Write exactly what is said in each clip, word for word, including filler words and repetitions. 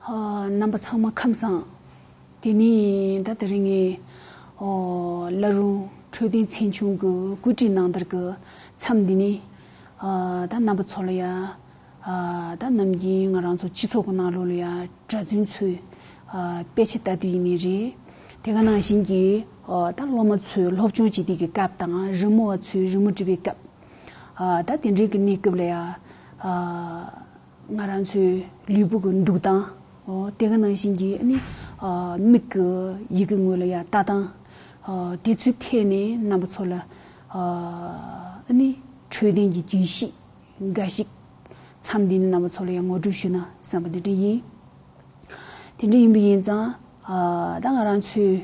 ཨ། རྣམ་པ་ཚང་མ་ཁམས་བཟང་། དེ་ནས་ད་དེ་རིང་ངས་ཨོ་བླ་རུང་འཕྲོད་བསྟེན་ཚན་ཆུང་གི་བཀོད་སྒྲིག་གནང་བསྡད་ཀྱི་མཚམས་འདི་ནས། ཨ། ད་རྣམ་པ་ཚོ་ལ་ཡ། ཨ། ད་ནམ་རྒྱུན་ང་རང་ཚོ་སྤྱི་ཚོགས་ཀྱི་ནང་ལོགས་ལ་ཡ་གྲྭ་བཙུན་ཚོས་ཨ་དཔེ་ཆ་ལྟ་དུས་ཡིན་ནའི་རེད། དེ་ག་ནང་བཞིན་གྱི་ཨ་ད་སློབ་མ་ཚོས་སློབ་སྦྱོང་བྱེད་དུས་ཀྱི་སྐབས་དང་། རི་མོ་བ་ཚོས་རི་མོ་འབྲི་བའི་སྐབས། ཨ། ད་དེ་འདྲའི་གི་གནས་སྐབས་ལ་ཡ། ཨ། ང་རང་ཚོའི་ལུས་པོ་གི་འདུག་སྟངས། ཨོ། དེ་ག་ནང་བཞིན་གྱི་ཨ་ནི། ཨ། མིག་གི་ཡི་གེ་ངོས་ལ་ཡ་ལྟ་སྟངས། ཨ། དེ་ཚོའི་ཐད་ནས་རྣམ་པ་ཚོ་ལ། ཨ། ཨ་ནི་འཕྲོད་བསྟེན་གྱི་རྒྱུན་ཤེས་འགའ་ཞིག་མཚམས་འདི་ནས་རྣམ་པ་ཚོ་ལ་ཡ་ངོ་སྤྲོད་ཞུས་ན་བསམ་པ་འདི་འདྲ་ཡིན། དེ་འདྲ་ཡིན་པ་ཡིན་ཙང་། ཨ། ད་ང་རང་ཚོས།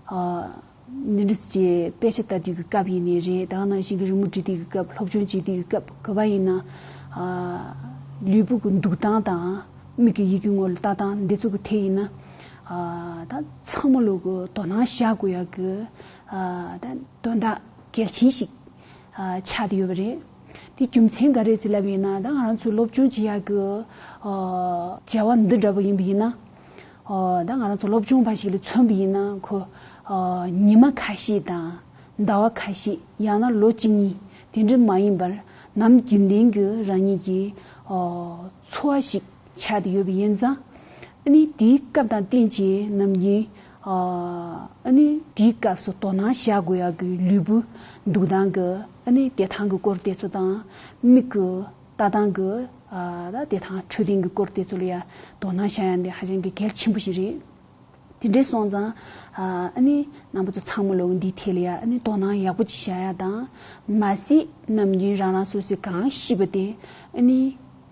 ཨ། འདི་འདྲ་ཅིག་དཔེ་ཆ་ལྟ་དུས་ཀྱི་སྐབས་ཡིན་ནའི་རེད། ད་ག་ནང་བཞིན་གྱི་རི་མོ་འབྲི་དུས་ཀྱི་སྐབས། སློབ་སྦྱོང་བྱེད་དུས་ཀྱི་སྐབས། ག་པར་ཡིན་ན། ཨ། ལུས་པོ་གི་འདུག་སྟངས་དང་མིག་གི་ཡི་གེ་ངོས་ལ་ལྟ་སྟངས་འདི་ཚོ་གི་ཐད་ཡིན་ན། ཨ། ད་ཚང་མ་ལོག་གི་དོ་སྣང་བྱ་དགོས་ཡག་གི། ཨ། ད་དོན་དག་གལ་ཆེན་ཞིག་ཨ། ཆགས་བསྡད་ཡོད་པ་རེད། དེ་རྒྱུ་མཚན་ག་རེ་རེད་ལབ་པ་ཡིན་ན། ད་ང་རང་ཚོས་སློབ་སྦྱོང་བྱེད་ཡག་གི། ཨ། བྱ་བ་འདི་འདྲ་པོ་ཡིན་པ་ཡིན་ན། ཨ། ད་ང་རང་ཚོ་སློབ་སྦྱོང་པ་ཞིག་ལ་མཚོན་པ་ཡིན་ན། ཁོ། ཨ། ཉི་མ་ཁ་ཤས་དང་ཟླ་བ་ཁ་ཤས། ཡང་ན་ལོ་གཅིག་གཉིས། དེ་འདྲ་མ་ཡིན་པར་ནམ་རྒྱུན་ལྡན་གྱི་རང་ཉིད་ཀྱི། ཨ། འཚོ་བ་ཞིག་ཆགས་བསྡད་ཡོད་པ་ཡིན་ཙང་། ཨ་ནི་དེའི་སྐབས་དང་བསྟུན་བྱས་ནམ་རྒྱུན། ཨ། ཨ་ནི་དེའི་སྐབས་སུ་དོ་སྣང་བྱ་དགོས་ཡག་གི་ལུས་པོ་འདུག་སྟངས་ཀྱི། ཨ་ནི་བདེ་ཐང་གི་སྐོར་དེ་ཚོ་དང་། མིག་གི་ལྟ་སྟངས་ཀྱི། ཨ། ད་བདེ་ཐང་འཕྲོད་བསྟེན་གྱི་སྐོར་དེ་ཚོ་ལ་ཡ་དོ་སྣང་བྱ་ཡག་འདི་ཧ་ཅང་གི་གལ་ཆེན་པོ་ཞིག་རེད། དེ་འདྲ་སོང་ཙང་། ཨ། ཨ་ནི་རྣམ་པ་ཚོ་ཚང་མ་ལོག་འདིའི་ཐད་ལ་ཡ་ཨ་ནི་དོ་སྣང་ཡག་པོ་ཅིག་བྱ་ཡག་དང་། མ་ཟད་ནམ་རྒྱུན་རང་རང་སོ་སོས་གང་ཤེས་པ་དེ། ཨ་ནི་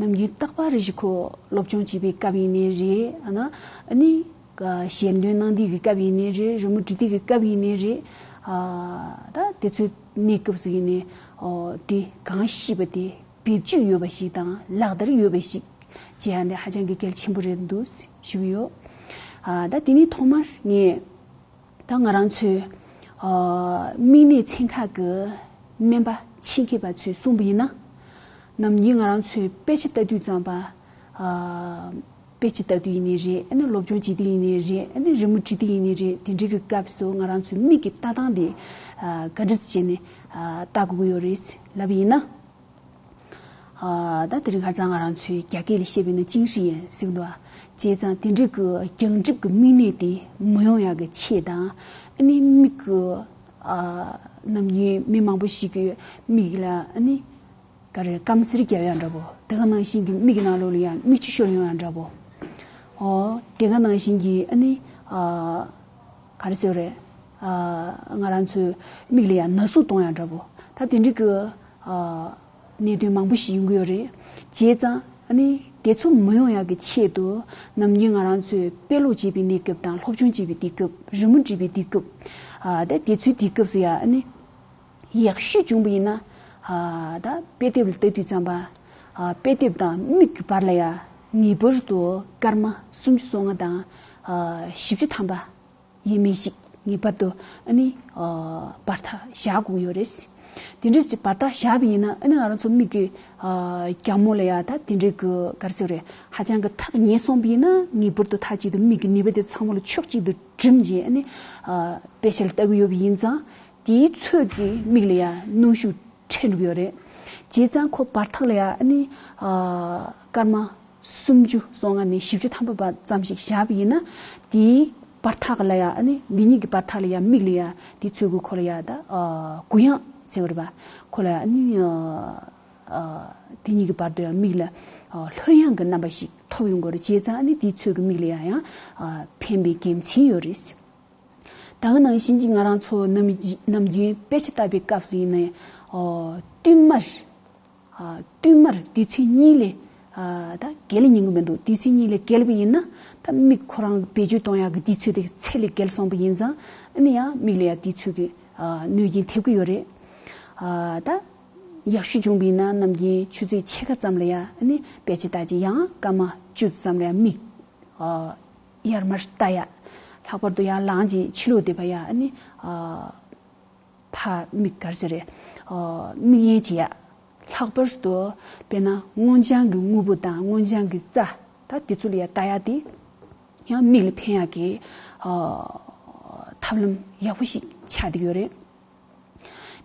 ནམ་རྒྱུན་རྟག་པར་རེ་བཞིན་ཁོ་སློབ་སྦྱོང་བྱེད་པའི་སྐབས་ཡིན་ནའི་རེད། ཨ་ན། ཨ་ནི་ཞལ་འདོན་གནང་དུས་ཀྱི་སྐབས་ཡིན་ནའི་རེད། རི་མོ་འབྲི་དུས་ཀྱི་སྐབས་ཡིན་ནའི་རེད། ཨ། ད་དེ་ཚོའི་གནས་སྐབས་སུ་ཡིན་ནའི། ཨོ། དེ་གང་ཤེས་པ་དེ་བེད་སྤྱོད་ཡོད་པ་ཞིག་དང་ལག་བསྟར་ཡོད་པ་ཞིག་བྱེད་ཡག་འདི་ཧ་ཅང་གི་གལ་ཆེན་པོ་རེད་འདུག་ཞུ་གི་ཡོད། ཨ། ད་དེ་ནས་ཐོག་མར་ངས་ད་ང་རང་ཚོའི། ཨ། མིག་ནད་ཚན་ཁག་གི་སྨན་པ་ཆེད་མཁས་པ་ཚོས་གསུངས་པ་ཡིན་ན། ནམ་རྒྱུན་ང་རང་ཚོས་དཔེ་ཆ་ལྟ་དུས་ཙམ་པ། ཨ། དཔེ་ཆ་ལྟ་དུས་ཡིན་ནའི་རེད། ཨ་ནི་སློབ་སྦྱོང་བྱེད་དུས་ཡིན་ནའི་རེད། ཨ་ནི་རི་མོ་འབྲི་དུས་ཡིན་ནའི་རེད། དེ་འདྲའི་གི་སྐབས་སུ་ང་རང་ཚོའི་མིག་གི་ལྟ་སྟངས་དེ། ཨ། ག་འདྲ་བྱས་ནས། ཨ། ལྟ་དགོས་ཀྱི་ཡོད་རེད་ལབ་པ་ཡིན་ན། ཨ། ད་དེ་རིང་ཁ་སང་ང་རང་ཚོའི་རྒྱ་སྐད་ལ་བཤད་པ་ཡིན་ན་近视眼ཟེར་གི་འདུག་ཨ། བྱས་ཙང་དེ་འདྲའི་གི་རྒྱང་འགྲིབ་གི་མིག་ནད་དེ་མི་ཡོང་ཡག་གི་ཆེད་དང་། ཨ་ནི་མིག་གི། ཨ། ནམ་རྒྱུན་མི་མང་པོ་ཞིག་གི་མིག་ལ་ཨ་ནི་ག་རེ་སྐམ་སེར་རྒྱག་ཡག་འདྲ་པོ། དེ་ག་ནང་བཞིན་གྱི་མིག་གི་ནང་ལོགས་ལ་ཡང་མིག་ཆུ་ཤོར་ཡོང་ཡག་འདྲ་པོ། ཨོ། དེ་ག་ནང་བཞིན་གྱི་ཨ་ནི། ཨ། ག་རེ་ཟེར་རེད། ཨ། ང་རང་ཚོའི་མིག་ལ་ཡང་ན་ཟུག་གཏོང་ཡག་འདྲ་པོ། ད་དེ་འདྲའི་གི། ཨ། གནད་དོན་མང་པོ་ཞིག་ཡོང་གི་ཡོད་རེད། བྱས་ཙང་ཨ་ནི་དེ་ཚོ་མི་ཡོང་ཡག་གི་ཆེད་དུ་ནམ་རྒྱུན་ང་རང་ཚོས་དཔེ་ཀློག་བྱེད་པའི་གནས་སྐབས་དང་། སློབ་སྦྱོང་བྱེད་པའི་དུས་སྐབས། རི་མོ་འབྲི་བའི་དུས་སྐབས། ཨ། ད་དེ་ཚོའི་དུས་སྐབས་སུ་ཡང་ཨ་ནི་ཡག་ཤོས་བྱུང་པ་ཡིན་ན། ཨ། ད་དཔེ་དེབ་ལ་ལྟ་དུས་ཙམ་པ། ཨ། དཔེ་དེབ་དང་མིག་གི་བར་ལ་ཡང་ངེས་པར་དུ་སྐར་མ་སུམ་ཅུ་སོ་ལྔ་དང་། ཨ། བཞི་བཅུ་ཐམ་པ་ཡས་མས་ཤིག་ངེས་པར་དུ་ཨ་ནི། ཨ། བར་ཐག་བཞག་དགོས་ཡོད་རེད། དེ་འདྲ་ཞིག་བར་ཐག་བཞག་པ་ཡིན་ན། ཨ་ནི་ང་རང་ཚོ་མིག་གི། ཨ། རྒྱ་མོ་ལ་ཡང་ད་དེ་འདྲའི་གི་ག་རེ་ཟེར་རེད། ཧ་ཅང་གི་ཐག་ཉེ་སོང་པ་ཡིན་ན། ངེས་པར་དུ་མཐའ་གཅིག་ཏུ་མིག་གི་ནུས་པ་དེ་ཚང་མ་ལ་ཕྱོགས་གཅིག་ཏུ་སྒྲིམ་བྱས། ཨ་ནི། ཨ། དཔེ་ཆ་ལ་ལྟ་གི་ཡོད་པ་ཡིན་ཙང་། དེའི་ཚོད་ཀྱིས་མིག་ལ་ཡང་གནོན་ཤུགས་འཕྲད་འགྲོ་གི་ཡོད་རེད། བྱས་ཙང་ཁོ་བར་ཐག་ལ་ཡང་ཨ་ནི། ཨ། སྐར་མ་སུམ་ཅུ་སོ་ལྔ་ནས་བཞི་བཅུ་ཐམ་པ་བར་ཙམ་ཞིག་བཞག་པ་ཡིན་ན། དེའི་བར་ཐག་ལ་ཡང་ཨ་ནི་འདི་གཉིས་ཀྱི་བར་ཐག་ལ་ཡང་མིག་ལ་ཡང་དེའི་ཚོད་ཀྱིས་ཁོ་ལ་ཡང་ད། ཨ། གུ་ཡངས་ཟེར་བ་རེད་པ། ཁོ་ལ་ཡང་ཨ་ནི། ཨ། ཨ། དེ་གཉིས་ཀྱི་བར་དུ་ཡང་མིག་ལ། ཨ། ལྷོད་ཡངས་ཀྱི་རྣམ་པ་ཞིག་ཐོབ་ཡོང་གི་རེད། བྱས་ཙང་ཨ་ནི་དེའི་ཚོད་ཀྱིས་མིག་ལ་ཡང་ཡང་། ཨ། ཕན་པའི་དགེ་མཚན་ཡོད་རེད། ད་ག་ནང་བཞིན་གྱི་ང་རང་ཚོ་ནམ་ནམ་རྒྱུན་དཔེ་ཆ་ལྟ་བའི་སྐབས་སུ་ཡིན་ནའི། ཨོ། བསྟུད་མར། ཨ། བསྟུད་མར་དུས་ཚོད་གཉིས་ལས། ཨ། ད་བརྒལ་ཉན་གྱི་མི་འདུག་དུས་ཚོད་གཉིས་ལས་བརྒལ་བ་ཡིན་ན། ད་མིག་ཁོ་རང་བེད་སྤྱོད་གཏོང་ཡག་གི་དུས་ཚོད་དེ་ཚད་ལས་བརྒལ་སོང་པ་ཡིན་ཙང་། ཨ་ནི་ཡང་མིག་ལ་ཡང་དུས་ཚོད་ཀྱི། ཨ། གནོད་སྐྱོན་ཐེབས་ཀྱི་ཡོད་རེད། ཨ། ད་ཡག་ཤོས་བྱུང་བ་ཡིན་ན། ནམ་རྒྱུན་ཆུ་ཚོད་ཕྱེད་ཀ་ཙམ་ལ་ཡང་ཨ་ནི་དཔེ་ཆ་ལྟ་བྱས། ཡང་སྐར་མ་བཅུ་ཙམ་ལ་ཡང་མིག་ཨ། ཡར་མར་ལྟ་ཡ། ལྷག་པར་དུ་ཡར་ལངས་རྗེས་ཕྱི་ལོགས་བསྡད་པ་ཡ། ཨ་ནི། ཨ། ཕར་མིག་ག་རེ་ཟེར་རེད། ཨ། མིག་དབྱེ་བྱེད་ཡ། ལྷག་པར་དུ་དཔེར་ན་སྔོ་ལྗང་གི་དངོས་པོ་དང་སྔོ་ལྗང་གི་རྩྭ། ད་དེ་ཚོ་ལ་ཡ་ལྟ་ཡ་དེ། ཡང་མིག་ལ་ཕན་ཡག་གི་ཨ་ཐབས་ལམ་ཡག་པོ་ཞིག་ཆགས་བསྡད་ཡོད་རེད།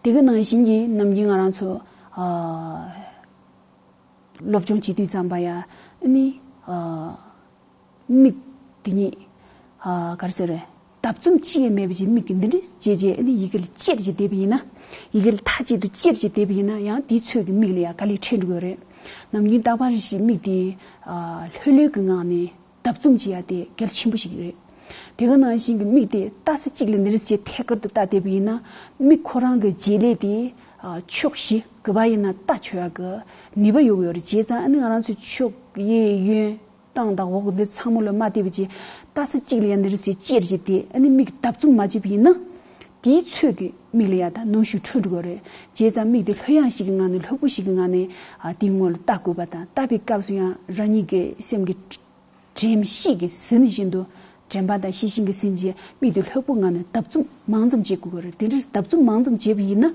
དེ་ག་ནང་བཞིན་གྱི་ནམ་རྒྱུན་ང་རང་ཚོ་ཨ་སློབ་སྦྱོང་བྱེད་དུས་ཙམ་པ་ཡ་ཨ་ནི་ཨ་མིག་དེ་ཉིད་ཨ་ག་རེ་ཟེར་རེད། ལྡབ་འཛུམ་ཅི་ཡང་མེད་པ་ཅིག་མིག་གི་འདི་འདྲ་བྱས་རྗེས་ཨ་ནི་ཡི་གེ་ལ་ཅེར་བྱས་བསྡད་པ་ཡིན་ན། ཡི་གེ་ལ་མཐའ་གཅིག་ཏུ་ཅེར་བྱས་བསྡད་པ་ཡིན་ན་ཡང་དེའི་ཚོད་ཀྱི་མིག་ལ་ཡང་དཀའ་ལས་འཕྲད་འགྲོ་གི་རེད། ནམ་རྒྱུན་རྟག་པར་རེ་ཞིག་མིག་དེ་ཨ་ལྷོད་ལྷོད་ཀྱི་ངང་ནས་ལྡབ་འཛུམ་བྱེད་ཡ་དེ་གལ་ཆེན་པོ་ཞིག་རེད། དེ་ག་ནང་བཞིན་གྱི་མིག་དེ་ལྟ་ས་གཅིག་ལ་འདི་འདྲ་བྱས་ཐད་ཀར་དུ་ལྟ་བསྡད་པ་ཡིན་ན། མིག་ཁོ་རང་གི་བརྗེ་ལས་དེ་ཨ་ཕྱོགས་བཞི་གི་བ་ཡིན་ན་ལྟ་ཆོག་ཡ་གི་ནུས་པ་ཡོད་ཀྱི་ཡོད་རེད། བྱས་ཙང་ཨ་ནི་ང་རང་ཚོའི་ཕྱོགས་གཡས་གཡོན་སྟེང་དང་འོག་འདི་ཚང་མ་ལ་མ་བལྟས་པ་ཅིག་ལྟ་ས་གཅིག་ལ་ཡང་འདི་འདྲ་བྱས་ཅེར་བྱས་ཏེ་ཨ་ནི་མིག་ལྡབ་འཛུམ་མ་བྱས་པ་ཡིན་ན། དེའི་ཚོད་ཀྱི་མིག་ལ་ཡང་ད་གནོན་ཤུགས་འཕྲོད་འགྲོ་གི་རེད། བྱས་ཙང་མིག་དེ་ལྷོད་ཡངས་ཤིག་གི་ངང་ནས་ལྷོད་པོ་ཞིག་གི་ངང་ནས་ཨ་དེའི་ངོ་ལ་ལྟ་དགོས་པ་དང་། ལྟ་བའི་སྐབས་སུ་ཡང་རང་ཉིད་ཀྱི་སེམས་ཀྱི་དྲན་ཤེས་ཀྱིས་ཟིན་བཞིན་དུ། དྲན་པ་དང་ཤེས་བཞིན་གྱིས་ཟིན་རྗེས་མིག་དེ་ལྷོད་པོ་ངང་ནས་ལྡབ་འཛུམ་མང་ཙམ་བྱེད་དགོས་ཀྱི་རེད། དེ་འདྲའི་ལྡབ་འཛུམ་མང་ཙམ་བྱས་པ་ཡིན་ན།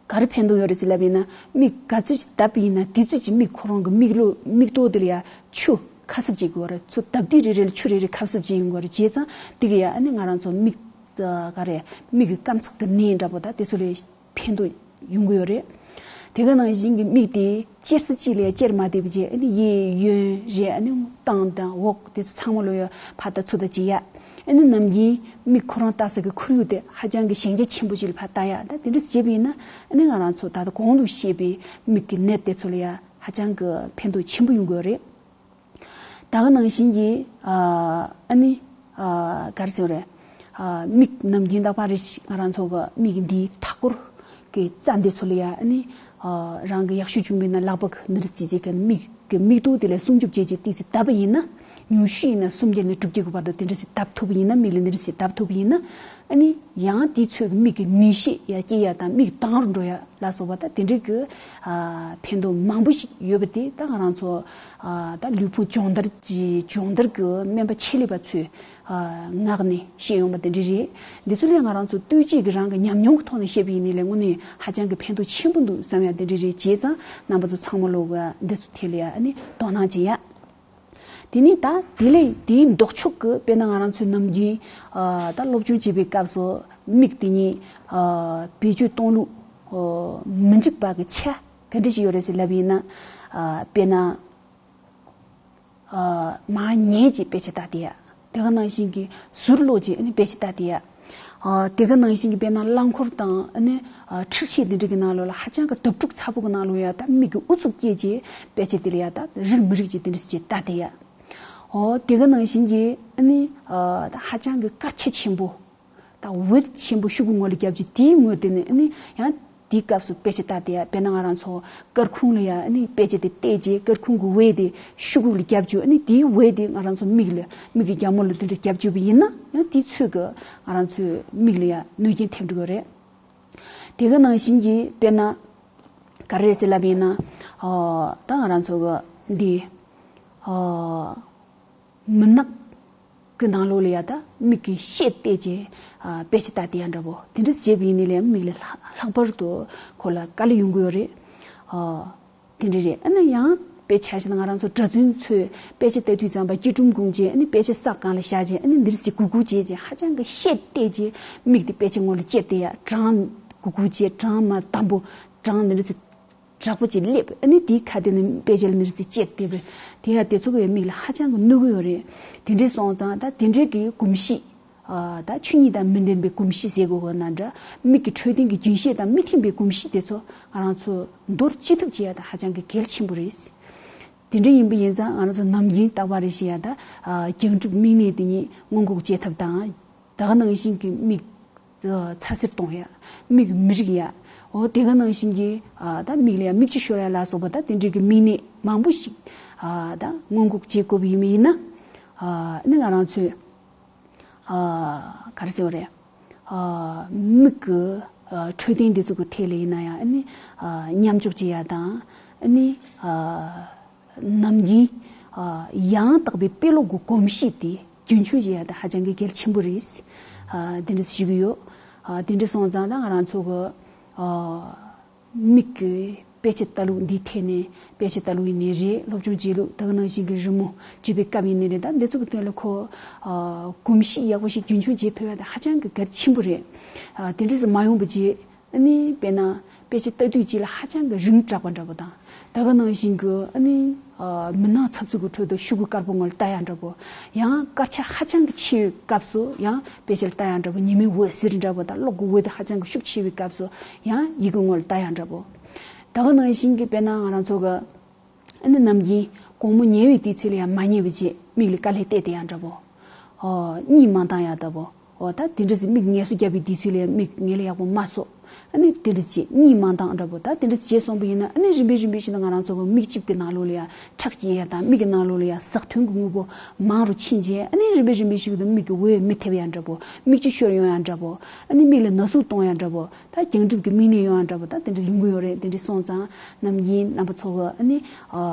ག་རེ་ཕན་ཐོགས་ཡོད་རེད་ཟེར་ལབ་པ་ཡིན་ན། མིག་ག་ཚོད་ཅིག་ལྡབ་པ་ཡིན་ན་དེ་ཚོད་ཅིག་མིག་ཁོ་རང་གི་མིག་ལོ་མིག་ཏོ་དེ་ལ་ཡ་ཆུ་ཁ་གསབ་བྱེད་དགོས་རེད། ཚོད་ལྡབ་དེ་རེ་རེ་ལ་ཆུ་རེ་རེ་ཁ་གསབ་བྱེད་ཡོང་དགོས་རེད། བྱས་ཙང་དེ་གི་ཡ་ཨ་ནི་ང་རང་ཚོ་མིག་ག་རེ་མིག་གི་སྐམ་ཚགས་དེ་ནས་འདྲ་པོ་ད་དེ་ཚོ་ལ་ཕན་ཐོགས་ཡོང་གི་ཡོད་རེད། དེ་ག་ནང་བཞིན་གྱི་མིག་དེ་ཅེར་ས་གཅིག་ལ་ཅེར་མ་བསྡད་པ་བྱས་ཨ་ནི་གཡས་གཡོན་རེད། ཨ་ནི་སྟེང་དང་འོག་དེ་ཚོ་ཚང་མ་ལོ་ཡ་ཕར་ལྟ་ཚུར་ལྟ་བྱེད་ཡ། ཨ་ནི་ནམ་རྒྱུན་མིག་ཁོ་རང་ལྟ་ས་གི་ཁོར་ཡུག་དེ་ཧ་ཅང་གི་ཞན་ཆ་ཆེན་པོ་ཞིག་ལ་ཕར་ལྟ་ཡ། ད་དེ་འདྲ་བྱས་པ་ཡིན་ན་ཨ་ནི་ང་རང་ཚོ་ད་ལྟ་གོང་དུ་བཤད་པའི་མིག་གི་ནད་དེ་ཚོ་ལ་ཡ་ཧ་ཅང་གི་ཕན་ཐོགས་ཆེན་པོ་ཡོང་གི་ཡོད་རེད། ད་ག་ནང་བཞིན་གྱི་ཨ་ཨ་ནི་ཨ་ག་རེ་ཟེར་རེད། ཨ་མིག་ནམ་རྒྱུན་རྟག་པར་རེ་ཞིག་ང་རང་ཚོ་གི་མིག་འདིའི་མཐའ་སྐོར་གྱི་རྩ་འདི་ཚོ་ལ་ཡ་ཨ་ནི་ཨ་རང་གི་ཡག་ཤོས་བྱུང་བས་ན་ལག་པ་གི་འདི་འདྲ་བྱས་བྱས་ཀྱི་མིག་གི་མིག་ཏོ་དེ་ལ་སྲུང་སྐྱོབ་བྱས་བྱས་ཏོག་ཙམ་བརྡབས་པ་ཡིན་ན། ཉུང་ཤོས་ཡིན་ན་སུམ་བརྒྱ་ནས་དྲུག་བརྒྱ་གི་བར་དུ་དེ་འདྲ་ཞིག་བརྡབ་ཐུབ་པ་ཡིན་ན། མིག་ལ་འདི་འདྲ་ཞིག་བརྡབ་ཐུབ་པ་ཡིན་ན། ཨ་ནི་ཡང་དེའི་ཚོད་ཀྱི་མིག་གི་ནུས་ཤུགས་ཡར་སྐྱེ་ཡ་དང་མིག་དྭངས་རུ་འགྲོ་ཡ་ལ་སོགས་པ་དང་དེ་འདྲའི་གི་ཨ་ཕན་ཐོགས་མང་པོ་ཞིག་ཡོད་པ་དེ་ད་ང་རང་ཚོ་ཨ་ད་ལུས་ཕུང་སྦྱོང་བརྡར་གྱི་སྦྱོང་བརྡར་གྱི་སྨན་པ་ཆེད་ལས་པ་ཚོས་ཨ་ངག་ནས་བཤད་ཡོང་བ་དེ་འདྲ་རེད། འདི་ཚོ་ལས་ང་རང་ཚོ་ལྟོས་བཅས་ཀྱི་རང་གི་ཉམས་མྱོང་གི་ཐོག་ནས་བཤད་པ་ཡིན་ནའི་ལས་དངོས་གནས་ཧ་ཅང་གི་ཕན་ཐོགས་ཆེན་པོ་འདུག་བསམ་ཡ་དེ་འདྲ་རེད། བྱས་ཙང་རྣམ་པ་ཚོ་ཚང་མ་ལོག་ག་འདི་ཚོ་ཐད་ལ་ཡ་ཨ་ནི་དོ་སྣང་བྱེད་ཡ། དེ་ནས་ད་དེ་ལས་དེའི་ལྡོག་ཕྱོགས་ཀྱི་དཔེར་ན་ང་རང་ཚོའི་ནམ་རྒྱུན་ཨ་ད་སློབ་སྦྱོང་བྱེད་པའི་སྐབས་སུ་མིག་དེ་ཉིད་ཨ་བེད་སྤྱོད་གཏོང་ལུགས་ཨ་མི་འགྲིག་པ་གི་ཆ་ག་འདྲ་ཞིག་ཡོད་རེད་ཟེར་ལབ་པ་ཡིན་ན། ཨ་དཔེར་ན་ཨ་མར་ཉལ་བྱས་དཔེ་ཆ་ལྟ་བསྡད་ཡ། དེ་ག་ནང་བཞིན་གྱི་ཟུར་ལོག་བྱས་ཨ་ནི་དཔེ་ཆ་ལྟ་བསྡད་ཡ། ཨ་དེ་ག་ནང་བཞིན་གྱི་དཔེར་ན་རླངས་འཁོར་དང་ཨ་ནི་ཨ་འཁྲུག་ཆས་དེ་འདྲ་གི་ནང་ལོགས་ལ་ཧ་ཅང་གི་དུབ་ཕྲུག་ཚ་པོ་གི་ནང་ལོགས་ཡ་ད་མིག་གི་ཨུ་ཚུགས་སྐྱེས་བྱས་དཔེ་ཆ་དེ་ལ་ཡ་ད་རིག་མི་རིག་བྱས་དེ་འདྲ་བྱས་ལྟ་བསྡད་ཡ། ཨོ་དེ་ག་ནང་བཞིན་གྱི་ཨ་ནི་ཨ་ད་ཧ་ཅང་གི་དཀར་ཆ་ཆེན་པོ། ད་འོད་ཆེན་པོ་ཤོག་གུ་ངོས་ལ་བརྒྱབ་ཀྱི་དེའི་ངོས་དེ་ནས་ཨ་ནི་ཡང་དེའི་སྐབས་སུ་དཔེ་ཆ་ལྟ་བསྡད་ཡ། དཔེར་ན་ང་རང་ཚོ་སྐར་ཁུང་ལ་ཡ་ཨ་ནི་དཔེ་ཆ་དེ་གཏད་རྗེས་སྐར་ཁུང་གི་འོད་དེ་ཤོག་གུ་ལ་བརྒྱབ་བཅུག་ཨ་ནི་དེའི་འོད་དེ་ང་རང་ཚོ་མིག་ལ་མིག་གི་རྒྱབ་ངོས་ལ་དེ་འདྲ་བརྒྱབ་བཅུག་པ་ཡིན་ན་ཡང་དེའི་ཚོད་ཀྱི་ང་རང་ཚོའི་མིག་ལ་ཡ་གནོད་སྐྱོན་ཐེབས་འགྲོ་གི་རེད། དེ་ག་ནང་བཞིན་གྱི་དཔེར་ན་ག་རེ་རེད་ཟེར་ལབ་པ་ཡིན་ན། ཨ་ད་ང་རང་ཚོ་གི་འདི་ཨ་མུན་ནག་གི་ནང་ལོགས་ལ་ཡ་ད་མིག་གི་ཤེལ་གཏད་བྱས་ཨ་དཔེ་ཆ་ལྟ་བསྡད་ཡ་འདྲ་པོ་དེ་འདྲ་བྱས་པ་ཡིན་ནའི་ལས་མིག་ལ་ལྷག་ལྷག་པར་དུ་ཁོ་ལ་དཀའ་ལས་ཡོང་གི་ཡོད་རེད། ཨ་དེ་འདྲ་རེད། ཨ་ནི་ཡང་དཔེ་ཆ་བཞག་ན་ང་རང་ཚོ་གྲྭ་བཙུན་ཚོས་དཔེ་ཆ་ལྟ་དུས་ཙམ་པ་སྐྱིལ་ཀྲུང་བསྒོམས་བྱས་ཨ་ནི་དཔེ་ཆ་ས་སྒང་ལ་བཞག་བྱས་ཨ་ནི་འདིར་ཅིག་གུག་གུག་བྱས་བྱས་ཧ་ཅང་གི་ཤེལ་གཏད་བྱས་མིག་དེ་དཔེ་ཆ་ངོ་ལ་ཅེར་བསྡད་ཡ། གྲང་གུག་གུག་བྱས་གྲང་མ་དམ་པོ་གྲང་འདི་འདྲ་ཅིག་དྲག་པོ་ཅིག་སླེབས་ཨ་ནི་དེའི་ཁ་དེ་ནས་དཔེ་ཆ་ལ་མི་རིགས་ཅིག་བཅད་དེ་བས་དེ་ཡང་དེ་ཚོ་གི་མིག་ལ་ཧ་ཅང་གི་གནོད་གི་ཡོད་རེད། དེ་འདྲས་སོང་ཙང་ད་དེ་འདྲས་ཀྱི་གོམས་གཤིས་ཨ་ད་ཆོས་ཉིད་དང་མི་ལྡན་པའི་གོམས་གཤིས་ཟེར་དགོས་གོ་ན་འདྲ། མིག་གི་འཕྲོད་བསྟེན་གྱི་རྒྱུན་ཤེས་དང་མི་མཐུན་པའི་གོམས་གཤིས་དེ་ཚོ་ང་རང་ཚོ་འདོར་ཅི་ཐུབ་བྱེད་ཡ་ད་ཧ་ཅང་གི་གལ་ཆེན་པོ་རེད། དེ་འདྲ་ཡིན་པ་ཡིན་ཙང་ང་རང་ཚོ་ནམ་རྒྱུན་རྟག་པར་རེ་བཞིན་ཡ་ད་ཨ་རྒྱང་སྒྲུབ་མིག་ནད་དེ་ཉིད་སྔོན་འགོག་བྱེད་ཐབས་དང་། ད་ག་ནང་བཞིན་གྱི་མིག་ཚ་སེར་གཏོང་ཡ། མིག་མི་རིག་ཡ། འོ་དེ་ག་ནང་བཞིན་གྱི་ཨ་ད་མིག་ལ་ཡ་མིག་ཆུ་ཤོར་ཡ་ལ་སོགས་པ་ད་དེ་འདྲའི་གི་མིག་ནད་མང་པོ་ཞིག་ཨ་ད་སྔོན་འགོག་བྱེད་དགོས་པ་ཡིན་མིན་ཡིན་ན། ཨ་ནི་ང་རང་ཚོས་ཨ་ག་རེ་ཟེར་བ་རེད། ཨ་མིག་གི་ཨ་འཕྲོད་བསྟེན་འདི་ཚོ་གི་ཐད་ལ་ཡིན་ན་ཡང་ཨ་ནི་ཨ་མཉམ་འཇོག་བྱེད་ཡ་དང་ཨ་ནི་ཨ་ནམ་རྒྱུན་ཨ་ཡང་དག་པའི་དཔེ་ཀློག་གི་གོམས་གཤིས་དེ་རྒྱུན་འཁྱོངས་བྱེད་ཡ་དེ་ཧ་ཅང་གི་གལ་ཆེན་པོ་རེད། ཨ་དེ་འདྲ་ཞུ་གི་ཡོད། ཨ་དེ་འདྲ་སོང་ཙང་ད་ང་རང་ཚོ་གི་ཨ་མིག་གི་ དཔེ་ཆ་ལྟ་ལུགས་འདིའི་ཐད་ནས་དཔེ་ཆ་ལྟ་ལུགས་ཡིན་ནའི་རེད། སློབ་སྦྱོང་བྱེད་ལུགས། ད་ག་ནང་བཞིན་གྱི་རི་མོ་འབྲི་བའི་སྐབས་ཡིན་ནའི་རེད། ད་འདི་ཚོ་གི་ཐད་ལ་ཁོ་ཨ་གོམས་གཤིས་ཡག་པོ་ཞིག་རྒྱུན་འཁྱོངས་བྱེད་ཐུབ་ཡ་དེ་ཧ་ཅང་གི་གལ་ཆེན་པོ་རེད། ཨ་དེ་འདྲ་ཟེར་མ་ཡོང་བ་བྱེད། ཨ་ནི་དཔེར་ན་དཔེ་ཆ་ལྟ་དུས་གཅིག་ལ་ཧ་ཅང་གི་རིང་དྲགས་པ་འདྲ་པོ་དང་། ད་ག་ནང་བཞིན་གྱི་ཨ་ནི་ཨ་མི་སྣ་འཚབ་འཚུབ་ཀྱི་ཁྲོད་དུ་ཤོག་གུ་དཀར་པོ་ངོ་ལ་ལྟ་ཡ་འདྲ་པོ། ཡང་དཀར་ཆ་ཧ་ཅང་གི་ཆེ་བའི་སྐབས་སུ་ཡང་དཔེ་ཆ་ལ་ལྟ་ཡ་འདྲ་པོ། ཉི་མའི་འོད་ཟེར་འདྲ་པོ་དང་གློག་གི་འོད་དེ་ཧ་ཅང་གི་ཤུགས་ཆེ་བའི་སྐབས་སུ་ཡང་ཡི་གེ་ངོ་ལ་ལྟ་ཡ་འདྲ་པོ། ད་ག་ནང་བཞིན་གྱི་དཔེར་ན་ང་རང་ཚོ་གི་ཨ་ནི་ནམ་རྒྱུན་དགོང་མོ་ཉལ་བའི་དུས་ཚོད་ལ་ཡང་མ་ཉལ་བའི་རྗེས་མིག་ལ་དཀའ་ལས་གཏད་དེ་ཡང་འདྲ་པོ། ཨོ་གཉིད་མ་འདང་ཡ་འདྲ་པོ། ཨོ་ད་དེ་འདྲ་ཟིག་མིག་ངལ་གསོ་རྒྱབ་པའི་དུས་ཚོད་ལ་ཡང་མིག་ངལ་ཡག་པོ་མ་གསོ། ཨ་ནི་དེ་འདྲ་བྱས་གཉིད་མ་འདང་འདྲ་པོ། ད་དེ་འདྲ་བྱས་སོང་པ་ཡིན་ན་ཨ་ནི་རིམ་པས་རིམ་པས་བྱས་ན་ང་རང་ཚོ་གི་མིག་ལྕིབས་ཀྱི་ནང་ལོགས་ལ་ཡང་ཁྲག་སྐྱེ་ཡ་དང་། མིག་གི་ནང་ལོགས་ལ་ཡང་ཟགས་ཐོན་གྱི་དངོས་པོ་མང་རུ་ཕྱིན་རྗེས་ཨ་ནི་རིམ་པས་རིམ་པས་ཤིག་ཏུ་མིག་གི་འོད་མི་ཐེབས་ཡ་འདྲ་པོ། མིག་ཆུ་ཤོར་ཡོང་ཡ་འདྲ་པོ། ཨ་ནི་མིག་ལ་ན་ཟུག་གཏོང་ཡ་འདྲ་པོ། ད་རྒྱང་འགྲིབ་ཀྱི་མིག་ནད་ཡོང་ཡ་འདྲ་པོ། ད་དེ་འདྲ་ཡོང་གི་ཡོད་རེད། དེ་འདྲ་སོང་ཙང་ནམ་རྒྱུན་རྣམ་པ་ཚོ་གི་ཨ་ནི་ཨ་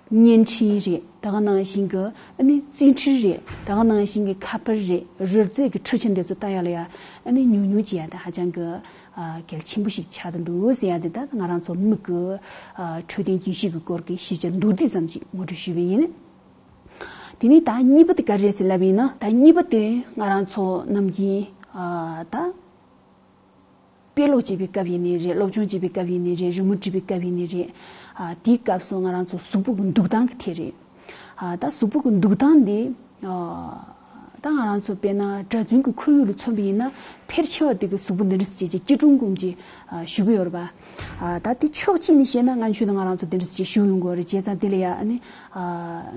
བརྙན་འཕྲིན་རེད། ད་ག་ནང་བཞིན་གྱི་ཨ་ནི་རྩིས་འཕྲུལ་རེད། ད་ག་ནང་བཞིན་གྱི་ཁ་པར་རེད། རོལ་རྩེད་ཀྱི་འཕྲུལ་ཆས་འདི་ཚོ་ལྟ་ཡ་ལ་ཡ་ཨ་ནི་ཉུང་ཉུང་བྱེད་ཡ་དེ་ཧ་ཅང་གི་ཨ་གལ་ཆེན་པོ་ཞིག་ཆགས་བསྡད་འདུག་ཟེར་ཡ་དེ་ད་ང་རང་ཚོ་མིག་གི་ཨ་འཕྲོད་བསྟེན་རྒྱུན་ཤེས་ཀྱི་སྐོར་གྱི་ཞིབ་ཆ་མདོར་བསྡུས་ཙམ་ཅིག་ངོ་སྤྲོད་ཞུས་པ་ཡིན། དེ་ནས་ད་གཉིས་པ་དེ་ག་རེ་རེད་ཟེར་ལབ་ཡིན་ན། ད་གཉིས་པ་དེ་ང་རང་ཚོ་ནམ་རྒྱུན་ཨ་ད་དཔེ་ཀློག་བྱེད་པའི་སྐབས་ཡིན་ནའི་རེད། སློབ་སྦྱོང་བྱེད་པའི་སྐབས་ཡིན་ནའི་རེད། རི་མོ་འབྲི་བའི་སྐབས་ཡིན་ནའི་རེད། ཨ་དེའི་སྐབས་སུ་ང་རང་ཚོ་གཟུགས་པོ་གི་འདུག་སྟངས་ཀྱི་ཐད་རེད། ཨ་ད་གཟུགས་པོ་གི་འདུག་སྟངས་འདི་ཨ་ད་ང་རང་ཚོ་དཔེར་ན་གྲྭ་བཙུན་གྱི་ཁོར་ཡུག་ལ་མཚོན་པ་ཡིན་ན་ཕལ་ཆེ་བ་དེ་གི་གཟུགས་པོ་འདི་འདྲ་ཅིག་ཅིག་སྐྱིལ་ཀྲུང་བསྒོམས་ཅིག་ཨ་བཞུགས་ཀྱི་ཡོད་རེད་པ། ཨ་ད་དེ་ཕྱོགས་གཅིག་ནས་བཤད་ན་སྔ་ཆོས་ནས་ང་རང་ཚོ་འདི་འདྲ་ཅིག་བཞུགས་ཡོང་གི་ཡོད་རེད། བྱས་ཙང་དེ་ལ་ཡ་ཨ་ནི་ཨ་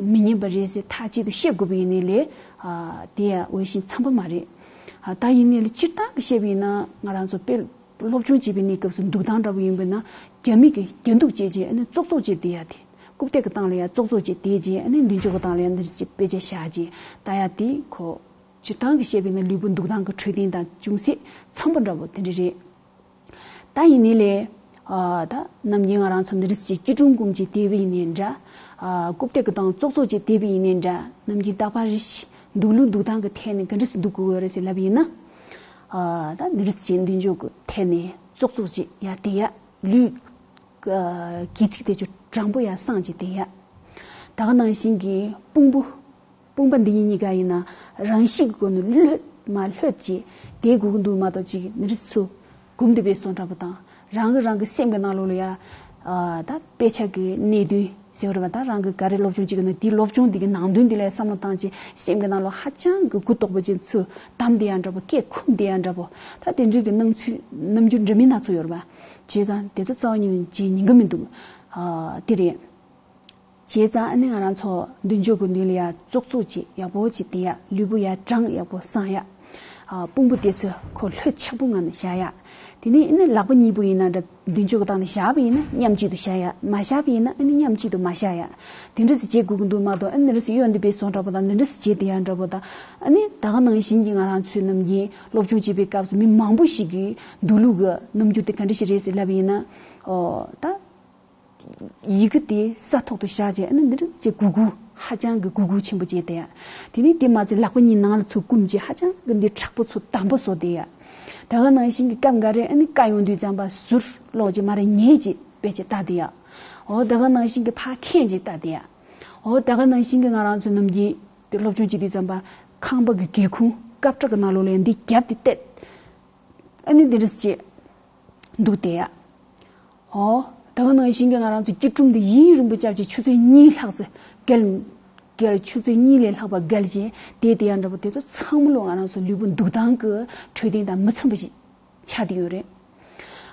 མི་ཉན་པ་རེད་ཟེར་ཐག་གཅོད་དུ་བཤད་དགོས་པ་ཡིན་ནའི་ལས་ཨ་དེ་ཡ་འོས་ཤིང་འཚམ་པ་མ་རེད། ཨ་ད་ཡིན་ནའི་ལས་སྤྱིར་བཏང་གི་བཤད་པ་ཡིན་ན་ང་རང་ཚོ་དཔེ་སློབ་སྦྱོང་བྱེད་པའི་གནས་སྐབས་སུ་འདུག་སྟངས་འདྲ་པོ་ཡིན་པ་ན་རྒྱ་མི་གི་རྒྱ་འདུག་བྱས་རྗེས་ཨ་ནི་ཙོག་ཙོག་བྱས་བསྡད་ཡ་དེ། རྐུབ་སྟེགས་ཀྱི་སྟེང་ལ་ཡ་ཙོག་ཙོག་བྱས་བསྡད་རྗེས་ཨ་ནི་མདུན་ཅོག་གི་སྟེང་ལ་ཡ་འདིར་ཅིག་དཔེ་ཆ་བཞག་རྗེས་ལྟ་ཡ་དེ་ཁོ། སྤྱིར་བཏང་གི་བཤད་པ་ཡིན་ན་ལུས་པོ་འདུག་སྟངས་ཀྱི་འཕྲོད་བསྟེན་དང་ཅུང་ཟད་འཚམ་པོ་འདྲ་པོ་དེ་འདྲ་རེད། ད་ཡིན་ནའི་ལས། ཨ་ད་ནམ་རྒྱུན་ང་རང་ཚོ་འདི་འདྲ་ཅིག་སྐྱིལ་ཀྲུང་བསྒོམས་ཅིག་བསྡད་པ་ཡིན་ནའི་འདྲ། ཨ་རྐུབ་སྟེགས་ཀྱི་སྟེང་ཙོག་ཙོག་ཅིག་བསྡད་པ་ཡིན་ནའི་འདྲ། ནམ་རྒྱུན་རྟག་པར་རེ་ཞིག་འདུག་ལུགས་འདུག་སྟངས་ཀྱི་ཐད་ནས་ག་འདྲ་སེ་འདུག་དགོས་ཀྱི་ཡོད་རེད་ཅེས་ལབ་པ་ཡིན་ན། ཨ་ད་འདི་འདྲ་ཅིག་མདུན་ཅོག་གི་ཐད་ནས་ཙོག་ཙོག་ཅིག་ཡར་བསྡད་ཡ། ལུས་ཨ་སྒལ་ཚིགས་དེ་ཚོ་དྲང་པོ་ཡར་བསྲིངས་ཅིག་བསྡད་ཡ། ད་ག་ནང་བཞིན་གྱི་དཔུང་པ། དཔུང་པ་འདི་གཉིས་གཉིས་ཀ་ཡིན་ན་རང་བཞིན་གྱི་སྒོ་ནས་ལྷོད་མ་ལྷོད་ཅིག་དེ་སྒུག་གི་འདུག་མ་གཏོགས་ཅིག་མི་རིགས་ཚོ་སྒུམ་དེ་བས་སོང་འདྲ་པོ་དང་། རང་གི་རང་གི་སེམས་ཀྱི་ནང་ལོགས་ལ་ཡ་ཨ་ད་དཔེ་ཆ་གི་གནད་དོན་ཟེར་བ་རེད་པ། ད་རང་གི་ག་རེ་སློབ་སྦྱོང་བྱེད་ཀྱི་ན་དེའི་སློབ་སྦྱོང་འདི་གི་ནང་དོན་འདི་ལ་བསམ་བློ་བཏང་ཅིག་སེམས་ཀྱི་ནང་ལོགས་ཧ་ཅང་གི་གུ་དོག་པོ་ཅིག་ཚུར་བསྡམས་བསྡད་ཡ་འདྲ་པོ། སྐད་འཁུམས་བསྡད་ཡ་འདྲ་པོ། ད་དེ་འདྲའི་གི་སྣང་ཚུལ་རྣམ་འགྱུར་འདྲ་མིན་སྣ་ཚོགས་ཡོད་རེད་པ། བྱས་ཙང་དེ་ཚོ་རྩ་བ་ཉིད་ནས་བྱེད་ཉན་གི་མི་འདུག་ཨ་དེ་རེད། བྱས་ཙང་ཨ་ནི་ང་རང་ཚོ་མདུན་ཅོག་གི་མདུན་ལ་ཡ་ཙོག་ཙོག་ཅིག་ཡག་པོ་ཅིག་བསྡད་ཡ། ལུས་པོ་ཡ་དྲང་ཡག་པོ་བསྲིངས་ཡ། ཨ་དཔུང་པ་དེ་ཚོ་ཁོ་ལྷོད་ཆགས་པོ་ངང་ནས་བཞག་ཡ། དེ་ནས་ཨ་ནི་ལག་པ་གཉིས་པོ་ཡིན་ན་འདྲ་མདུན་ཅོག་གི་སྟེང་ནས་བཞག་པ་ཡིན་ན་མཉམ་གཅིག་ཏུ་བཞག་ཡ། མ་བཞག་པ་ཡིན་ན་ཨ་ནི་མཉམ་གཅིག་ཏུ་མ་བཞག་ཡ། དེ་འདྲ་ཟིག་བྱེད་དགོས་ཀྱི་འདུག་མ་གཏོགས་ཨ་ནི་འདི་འདྲ་ཟིག་གཡོན་དེ་བས་སོང་འདྲ་པོ་དང་འདི་འདྲ་ཟིག་བྱེད་བསྡད་ཡ་འདྲ་པོ་དང་། ཨ་ནི་ད་ག་ནང་བཞིན་གྱི་ང་རང་ཚོའི་ནམ་རྒྱུན་སློབ་སྦྱོང་བྱེད་པའི་སྐབས་སུ་མི་མང་པོ་ཞིག་གིས་འདུག་ལུགས་ཀྱི་རྣམ་འགྱུར་དེ་ག་འདྲ་ཞིག་རེད་ཟེར་ལབ་པ་ཡིན་ན། ཨོ་ད། ཡི་གེ་དེ་ས་ཐོག་ཏུ་བཞག་རྗེས་ཨ་ནི་འདི་འདྲ་ཅིག་གུག་གུག་ཧ་ཅང་གི་གུག་གུག་ཆེན་པོ་བྱས་ཏེ། དེ་ནས་དེ་མ་ཚད་ལག་པ་གཉིས་ནང་ལ་ཚུར་བསྐུམ་རྗེས་ཧ་ཅང་གི་འདི་མཁྲེགས་པོ་ཚོ་དམ་པོ་བཟོ་བསྡད་ཡ། ད་ག་ནང་བཞིན་གྱི་སྐབས་འགའ་རེ་ཨ་ནི་དཀའ་ཡོང་དུས་ཙམ་པ་ཟུར་ལོག་རྗེས་མར་ཉལ་རྗེས་དཔེ་ཆ་ལྟ་བསྡད་ཡ། འོ་ད་ག་ནང་བཞིན་གྱི་ཕར་ཁེངས་རྗེས་ལྟ་བསྡད་ཡ། འོ་ད་ག་ནང་བཞིན་གྱི་ང་རང་ཚོ་ནམ་རྒྱུན་དེ་སློབ་སྦྱོང་བྱེད་དུས་ཙམ་པ་ཁང་པ་གི་སྒེའུ་ཁུང་སྐབས་འཕྲལ་གྱི་ནང་ལོགས་ལ་འདི་རྒྱབ་དེ་གཏད། ཨ་ནི་འདི་འདྲ་ཅིག་འདུག་བསྡད་ཡ། ཨོ། ད་ག་ནང་བཞིན་གྱི་ང་རང་ཚོ་སྐྱིལ་ཀྲུང་འདི་ཡུན་རིང་པོ་བཅག་ཅིག་ཆུ་ཚོད་གཉིས་ལྷག་ཙམ་བརྒལ། བརྒལ་ཆུ་ཚོད་གཉིས་ལས་ལྷག་པ་བརྒལ་ཅིང་བསྡད་བསྡད་ཡ་འདྲ་པོ་དེ་ཚོ་ཚང་མ་ལོ་ང་རང་ཚོ་ལུས་པོ་འདུག་སྟངས་ཀྱི་འཕྲོད་བསྟེན་དང་མི་འཚམ་པ་ཞིག་ཆགས་བསྡད་ཡོད་རེད།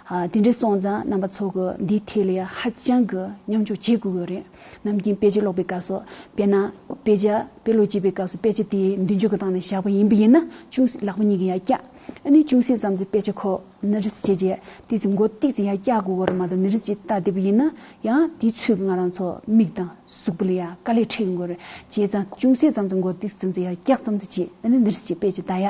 ཨ་དེ་འདྲ་སོང་ཙང་རྣམ་པ་ཚོ་གི་འདིའི་ཐད་ལ་ཡ་ཧ་ཅང་གི་མཉམ་འཇོག་བྱེད་དགོས་ཀྱི་ཡོད་རེད། ནམ་རྒྱུན་དཔེ་ཆ་ཀློག་པའི་སྐབས་སུ་དཔེར་ན་དཔེ་ཆ་དཔེ་ཀློག་བྱེད་པའི་སྐབས་སུ་དཔེ་ཆ་དེ་མདུན་ཅོག་གི་སྟེང་ནས་བཞག་པ་ཡིན་པ་ཡིན་ན་ཅུང་ཟད་ལག་པ་གཉིས་ཀྱིས་ཡར་བཀྱག་ཨ་ནི་ཅུང་ཟད་ཙམ་ཅིག་དཔེ་ཆ་ཁོ་ནི་རིས་བྱས་རྗེས་ཏོག་ཙམ་མགོ་ཏོག་ཙམ་ཡར་བཀྱག་དགོས་ཀྱི་རེད་མ་གཏོགས་ནི་རིས་ཅིག་ལྟ་བསྡད་པ་ཡིན་ན་ཡང་དེའི་ཚོད་ཀྱིས་ང་རང་ཚོ་མིག་དང་གཟུགས་པོ་ལ་ཡང་དཀའ་ལས་འཕྲད་ཡོང་གི་རེད། བྱས་ཙང་ཅུང་ཟད་ཙམ་ཅིག་མགོ་ཏོག་ཙམ་ཅིག་ཡར་བཀྱག་ཙམ་ཅིག་བྱས་ཨ་ནི་ནི་རིས་ཅིག་དཔེ་ཆ་ལྟ་ཡ།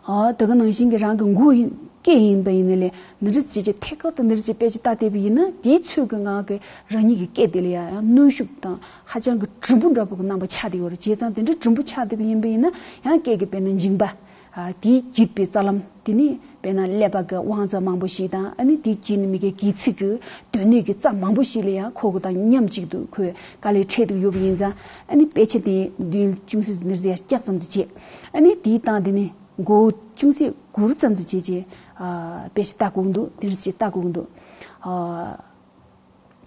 ཨ་ད་ག་ནང་བཞིན་གྱི་རང་གི་མགོ་ཡིན་སྐེ་ཡིན་པ་ཡིན་ནའི་ལས་ནི་རིས་ཅིག་ཅིག་ཐད་ཀར་དུ་ནི་རིས་ཅིག་དཔེ་ཆ་ལྟ་བསྡད་པ་ཡིན་ན་དེའི་ཚོད་ཀྱིས་ང་གི་རང་ཉིད་ཀྱི་སྐེ་དེ་ལ་ཡང་ཡང་གནོན་ཤུགས་དང་ཧ་ཅང་གི་གྲུང་པོ་འདྲ་པོ་གི་རྣམ་པ་ཆགས་བསྡད་ཡོད་རེད། བྱས་ཙང་དེ་འདྲ་གྲུང་པོ་ཆགས་བསྡད་པ་ཡིན་པ་ཡིན་ན་ཡང་སྐེ་གི་དཔེར་ན་མཇིང་པ། དེའི་བརྒྱུད་པའི་རྩ་ལམ་དེ་ནི་དཔེར་ན་ཀླད་པ་གི་དབང་རྩ་མང་པོ་ཞིག་དང་ཨ་ནི་དེའི་བརྒྱུད་ནས་མི་གའི་སྒལ་ཚིགས་ཀྱི་དོན་སྣོད་ཀྱི་རྩ་མང་པོ་ཞིག་ལ་ཡང་ཁོ་གི་དང་མཉམ་གཅིག་ཏུ་ཁོས་དཀའ་ལས་འཕྲད་དུ་ཡོད་པ་ཡིན་ཙང་ཨ་ནི་དཔེ་ཆ་དེ་མདུན་ཅུང་ཟད་འདིར་ཟེར་སྐྱག་ཙམ་དུ་བྱས། ཨ་ནི་དེའི་སྟེང་དེ་ནི་མགོ་ཅུང་ཟད་སྒུར་ཙམ་དུ་བྱས་རྗེས་དཔེ་ཆ་ལྟ་དགོས་འདུག་དེ་འདྲ་ཞིག་ལྟ་དགོས་འདུག་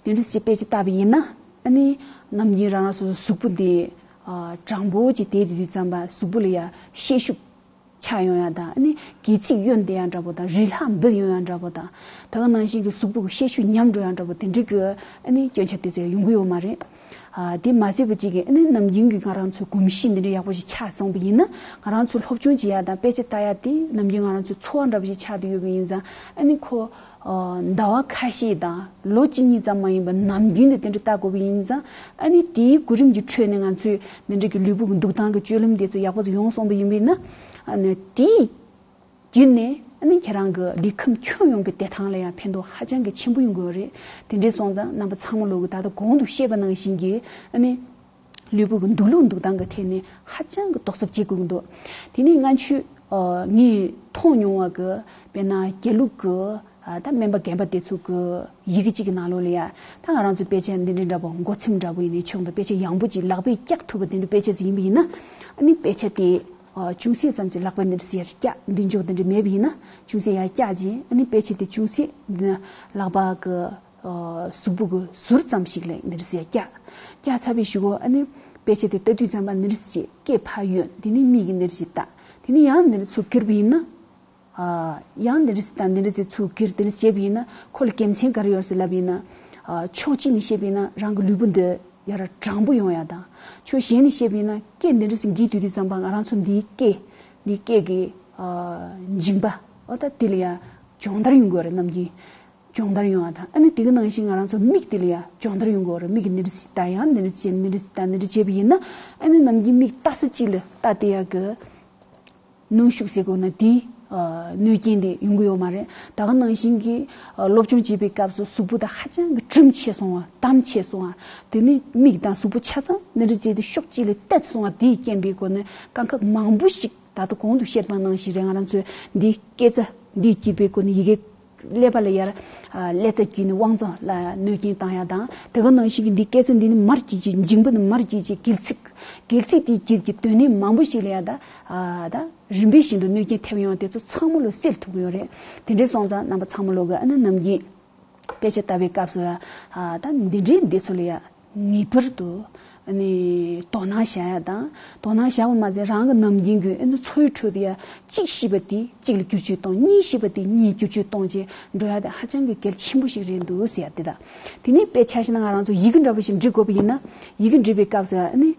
དེ་འདྲ་ཞིག་དཔེ་ཆ་ལྟ་བ་ཡིན་ན་ཨ་ནི་ནམ་རྒྱུན་རང་རང་སོ་སོ་གཟུགས་པོ་འདི་དྲང་པོ་ཅིག་བསྡད་དུས་དུས་ཙམ་པ་གཟུགས་པོ་ལ་ཡ་ཤེད་ཤུགས་ཆག་ཡོང་ཡ་དང་ཨ་ནི་སྒལ་ཚིགས་གཡོན་བསྡད་ཡ་འདྲ་པོ་དང་རི་ལྷག་འབུད་ཡོང་ཡ་འདྲ་པོ་དང་ད་ག་ནང་བཞིན་གྱི་གཟུགས་པོ་གི་ཤེད་ཤུགས་ཉམས་འགྲོ་ཡ་འདྲ་པོ་དེ་འདྲའི་གི་ཨ་ནི་སྐྱོན་ཆ་དེ་ཚོ་ཡོང་གི་ཡོད་མ་རེད། དེ་མ་ཟད་པ་ཅིག་གིས་ཨ་ནི་ནམ་རྒྱུན་གྱི་ང་རང་ཚོའི་གོམས་གཤིས་འདི་འདྲ་ཡག་པོ་ཞིག་ཆགས་སོང་པ་ཡིན་ན་ང་རང་ཚོས་སློབ་སྦྱོང་བྱེད་ཡ་དང་དཔེ་ཆ་ལྟ་ཡ་དེ་ནམ་རྒྱུན་ང་རང་ཚོའི་འཚོ་བ་འདྲ་པོ་ཞིག་ཆགས་བསྡད་ཡོད་པ་ཡིན་ཙང་ཨ་ནི་ཁོ་ཟླ་བ་ཁ་ཤས་དང་ལོ་གཅིག་གཉིས་ཙམ་མ་ཡིན་པར་ནམ་རྒྱུན་དུ་དེ་འདྲ་ལྟ་དགོས་པ་ཡིན་ཙང་ཨ་ནི་དེའི་གོ་རིམ་གྱི་ཁྲོད་ནས་ང་ཚོས་འདི་འདྲ་གི་ལུས་པོ་གི་འདུག་སྟངས་ཀྱི་སྤྱོད་ལམ་དེ་ཚོ་ཡག་པོ་ཡོང་སོང་པ་ཡིན་པས་ན་ཨ་ནི་དེའི་བརྒྱུད་ནས་ཨ་ནི་ཁྱེད་རང་གི་ལུས་ཁམས་ཁྱོན་ཡོངས་ཀྱི་བདེ་ཐང་ལ་ཡང་ཕན་ཐོགས་ཧ་ཅང་གི་ཆེན་པོ་ཡོང་གི་ཡོད་རེད། དེ་འདྲ་སོང་ཙང་རྣམ་པ་ཚང་མ་ལོག་གི་ད་ལྟ་གོང་དུ་བཤད་པ་ནང་བཞིན་གྱི་ཨ་ནི་ལུས་པོ་གི་འདུག་ལུགས་འདུག་སྟངས་ཀྱི་ཐད་ནས་ཧ་ཅང་གི་རྡོག་རྩ་གཅིག་དགོས་ཀྱི་འདུག་དེ་ནས་སྔ་ཆོས་ངས་མཐོང་མྱོང་བ་གི་དཔེར་ན་དགེ་ལུགས་ཀྱི་ད་སྨན་པ་རྒན་པ་དེ་ཚོ་གི་ཡི་གེ་གཅིག་གི་ནང་ལོགས་ལ་ཡ་ད་ང་རང་ཚོའི་དཔེ་ཆ་འདི་འདྲ་འདྲ་པོ་མགོ་ཚེམ་འདྲ་པོ་ཡིན་ནའི་ཆོག་འདུག་དཔེ་ཆ་ཡང་པོ་ཅིག་ལག་པས་བཀྱག་ཐུབ་པ་དེ་འདྲ་དཔེ་ཆ་ཟིག་ཡིན་པ་ཡིན་ན་ཨ་ནི་དཔེ་ཆ་དེ་ཨ་ཅུང་ཟད་ཙམ་ཅིག་ལག་པ་འདི་འདྲ་ཟེར་བཀྱག་མདུན་ཅོག་འདི་འདྲ་མེད་པ་ཡིན་ན་ཅུང་ཟད་ཡར་བཀྱག་རྗེས་ཨ་ནི་དཔེ་ཆ་དེ་ཅུང་ཟད་འདི་ན་ལག་པ་གི་ཨ་གཟུགས་པོ་གི་ཟུར་ཙམ་ཞིག་ལ་འདི་འདྲ་ཟེར་བཀྱག་བཀྱག་ཚར་བའི་གཞུག་གུ་ཨ་ནི་དཔེ་ཆ་དེ་ལྟ་དུས་ཙམ་པ་འདི་འདྲ་ཟེར་སྐེ་ཕར་གཡོན་དེ་ནི་མིག་གིས་འདི་འདྲ་ཟེར་ལྟ་དེ་ནི་ཡང་འདི་འདྲ་ཚུར་ཁྱེར་བ་ཡིན་ན། ཨ་ཡང་འདི་འདྲ་ཟེར་དང་འདི་འདྲ་ཟེར་ཚུར་ཁྱེར་འདི་འདྲ་བྱས་པ་ཡིན་ན་ཁོ་ལ་དགེ་མཚན་ག་རེ་ཡོད་ཟེར་ལབ་པ་ཡིན་ན། ཨ་ཕྱོགས་གཅིག་ནས་བཤད་པ་ཡིན་ན་རང་གི་ལུས་པོ་འདི་ཡར་དྲང་པོ་ཡོང་ཡ་དང་ཕྱོགས་གཞན་ནས་བཤད་པ་ཡིན་ན་སྐེ་འདི་འདྲ་ཟེར་འགྱེལ་དུས་དུས་ཙམ་པ་ང་རང་ཚོ་འདིའི་སྐེ་འདིའི་སྐེ་གི་ཨ་མཇིང་པ་ཨོ་ད་དེ་ལ་ཡ་སྦྱོང་བརྡར་ཡོང་དགོས་རེད་ནམ་རྒྱུན་སྦྱོང་བརྡར་ཡོང་བ་དང་ཨ་ནི་དེ་གི་ནང་བཞིན་ང་རང་ཚོ་མིག་དེ་ལ་ཡ་སྦྱོང་བརྡར་ཡོང་དགོས་རེད་མིག་གི་འདི་འདྲ་ཟེར་ད་ཡང་འདི་འདྲ་ཟེར་འདི་འདྲ་ཟེར་ད་འདི་འདྲ་བྱས་པ་ཡིན་ན་ཨ་ནི་ནམ་རྒྱུན་མིག་ལྟ་ས་གཅིག་ལ་ལྟ་དེ་ཡ་གི་གནོན་ཤུགས་ཟེར་དགོས་ན་དེའི་གནོད་རྐྱེན་དེ་ཡོང་གི་ཡོད་མ་རེད། ད་ག་ནང་བཞིན་གྱི་སློབ་སྦྱོང་བྱེད་པའི་སྐབས་སུ་གཟུགས་པོ་དང་ཧ་ཅང་གི་གྲིམ་ཆེ་སོང་བ་དམ་ཆེ་སོང་བ་དེ་ནི་མིག་དང་གཟུགས་པོ་ཆ་ཚང་ནི་རི་བྱས་ཏེ་ཤུགས་གཅིག་ལ་གཏད་སོང་བ་དེའི་རྐྱེན་པས་ཁོ་ནི་དཀའ་ཁག་མང་པོ་ཞིག་ད་ལྟ་གོང་དུ་བཤད་པ་ནང་བཞིན་རེད། ང་རང་ཚོས་འདིའི་སྐེ་རྩ་འདིའི་དཀྱིལ་པའི་ཁོ་ནི་ཡི་གེ་ཀླད་པ་ལ་ཡར་ཀླད་རྩ་བརྒྱུད་ནས་དབང་རྩ་ལ་གནོད་རྐྱེན་བཏང་ཡ་དང་དེ་ག་ནང་བཞིན་གྱི་འདི་སྐེ་རྩ་འདི་ནི་མར་གྱིས་ཀྱི་མཇིང་པ་ནི་མར་གྱིས་ཀྱི་སྒལ་ཚིགས་སྒལ་ཚིགས་དེའི་དཀྱིལ་གྱི་དོན་སྣོད་མང་པོ་ཞིག་ལ་ཡ་ད་ད་རིམ་པས་བཞིན་དུ་གནོད་རྐྱེན་ཐེབས་ཡོང་དེ་ཚོ་ཚང་མ་ལོ་སེལ་ཐུབ་ཀྱི་ཡོད་རེད། དེ་འདྲའི་སོང་ཙང་རྣམ་པ་ཚང་མ་ལོ་གི་ཨ་ནི་ནམ་རྒྱུན་དཔེ་ཆ་ལྟ་བའི་སྐབས་སུ་ཡ་ད་འདི་འདྲའི་འདི་ཚོ་ལ་ཡ་ངེས་པར་དུ་ཨ་ནི་དོ་སྣང་བྱ་ཡ་དང་དོ་སྣང་བྱ་བ་མ་ཚད་རང་གི་ནམ་རྒྱུན་གྱི་ཨ་ནི་འཚོ་བའི་ཁྲོད་དུ་ཡ་གཅིག་ཤེས་པ་དེ་གཅིག་ལ་བསྒྱུར་བཅོས་གཏོང་གཉིས་ཤེས་པ་དེ་གཉིས་བསྒྱུར་བཅོས་གཏོང་བྱས་འགྲོ་ཡ་དེ་ཧ་ཅང་གི་གལ་ཆེན་པོ་ཞིག་རེད་འདུག་ཟེར་ཡ་དེ་དང་དེ་ནས་དཔེ་ཆ་བཞག་ན་ང་རང་ཚོ་ཡི་གེ་འདྲ་པོ་ཞིག་འབྲི་དགོས་པ་ཡིན་ན་ཡི་གེ་འབྲི་བའི་སྐབས་སུ་ཡ་ཨ་ནི་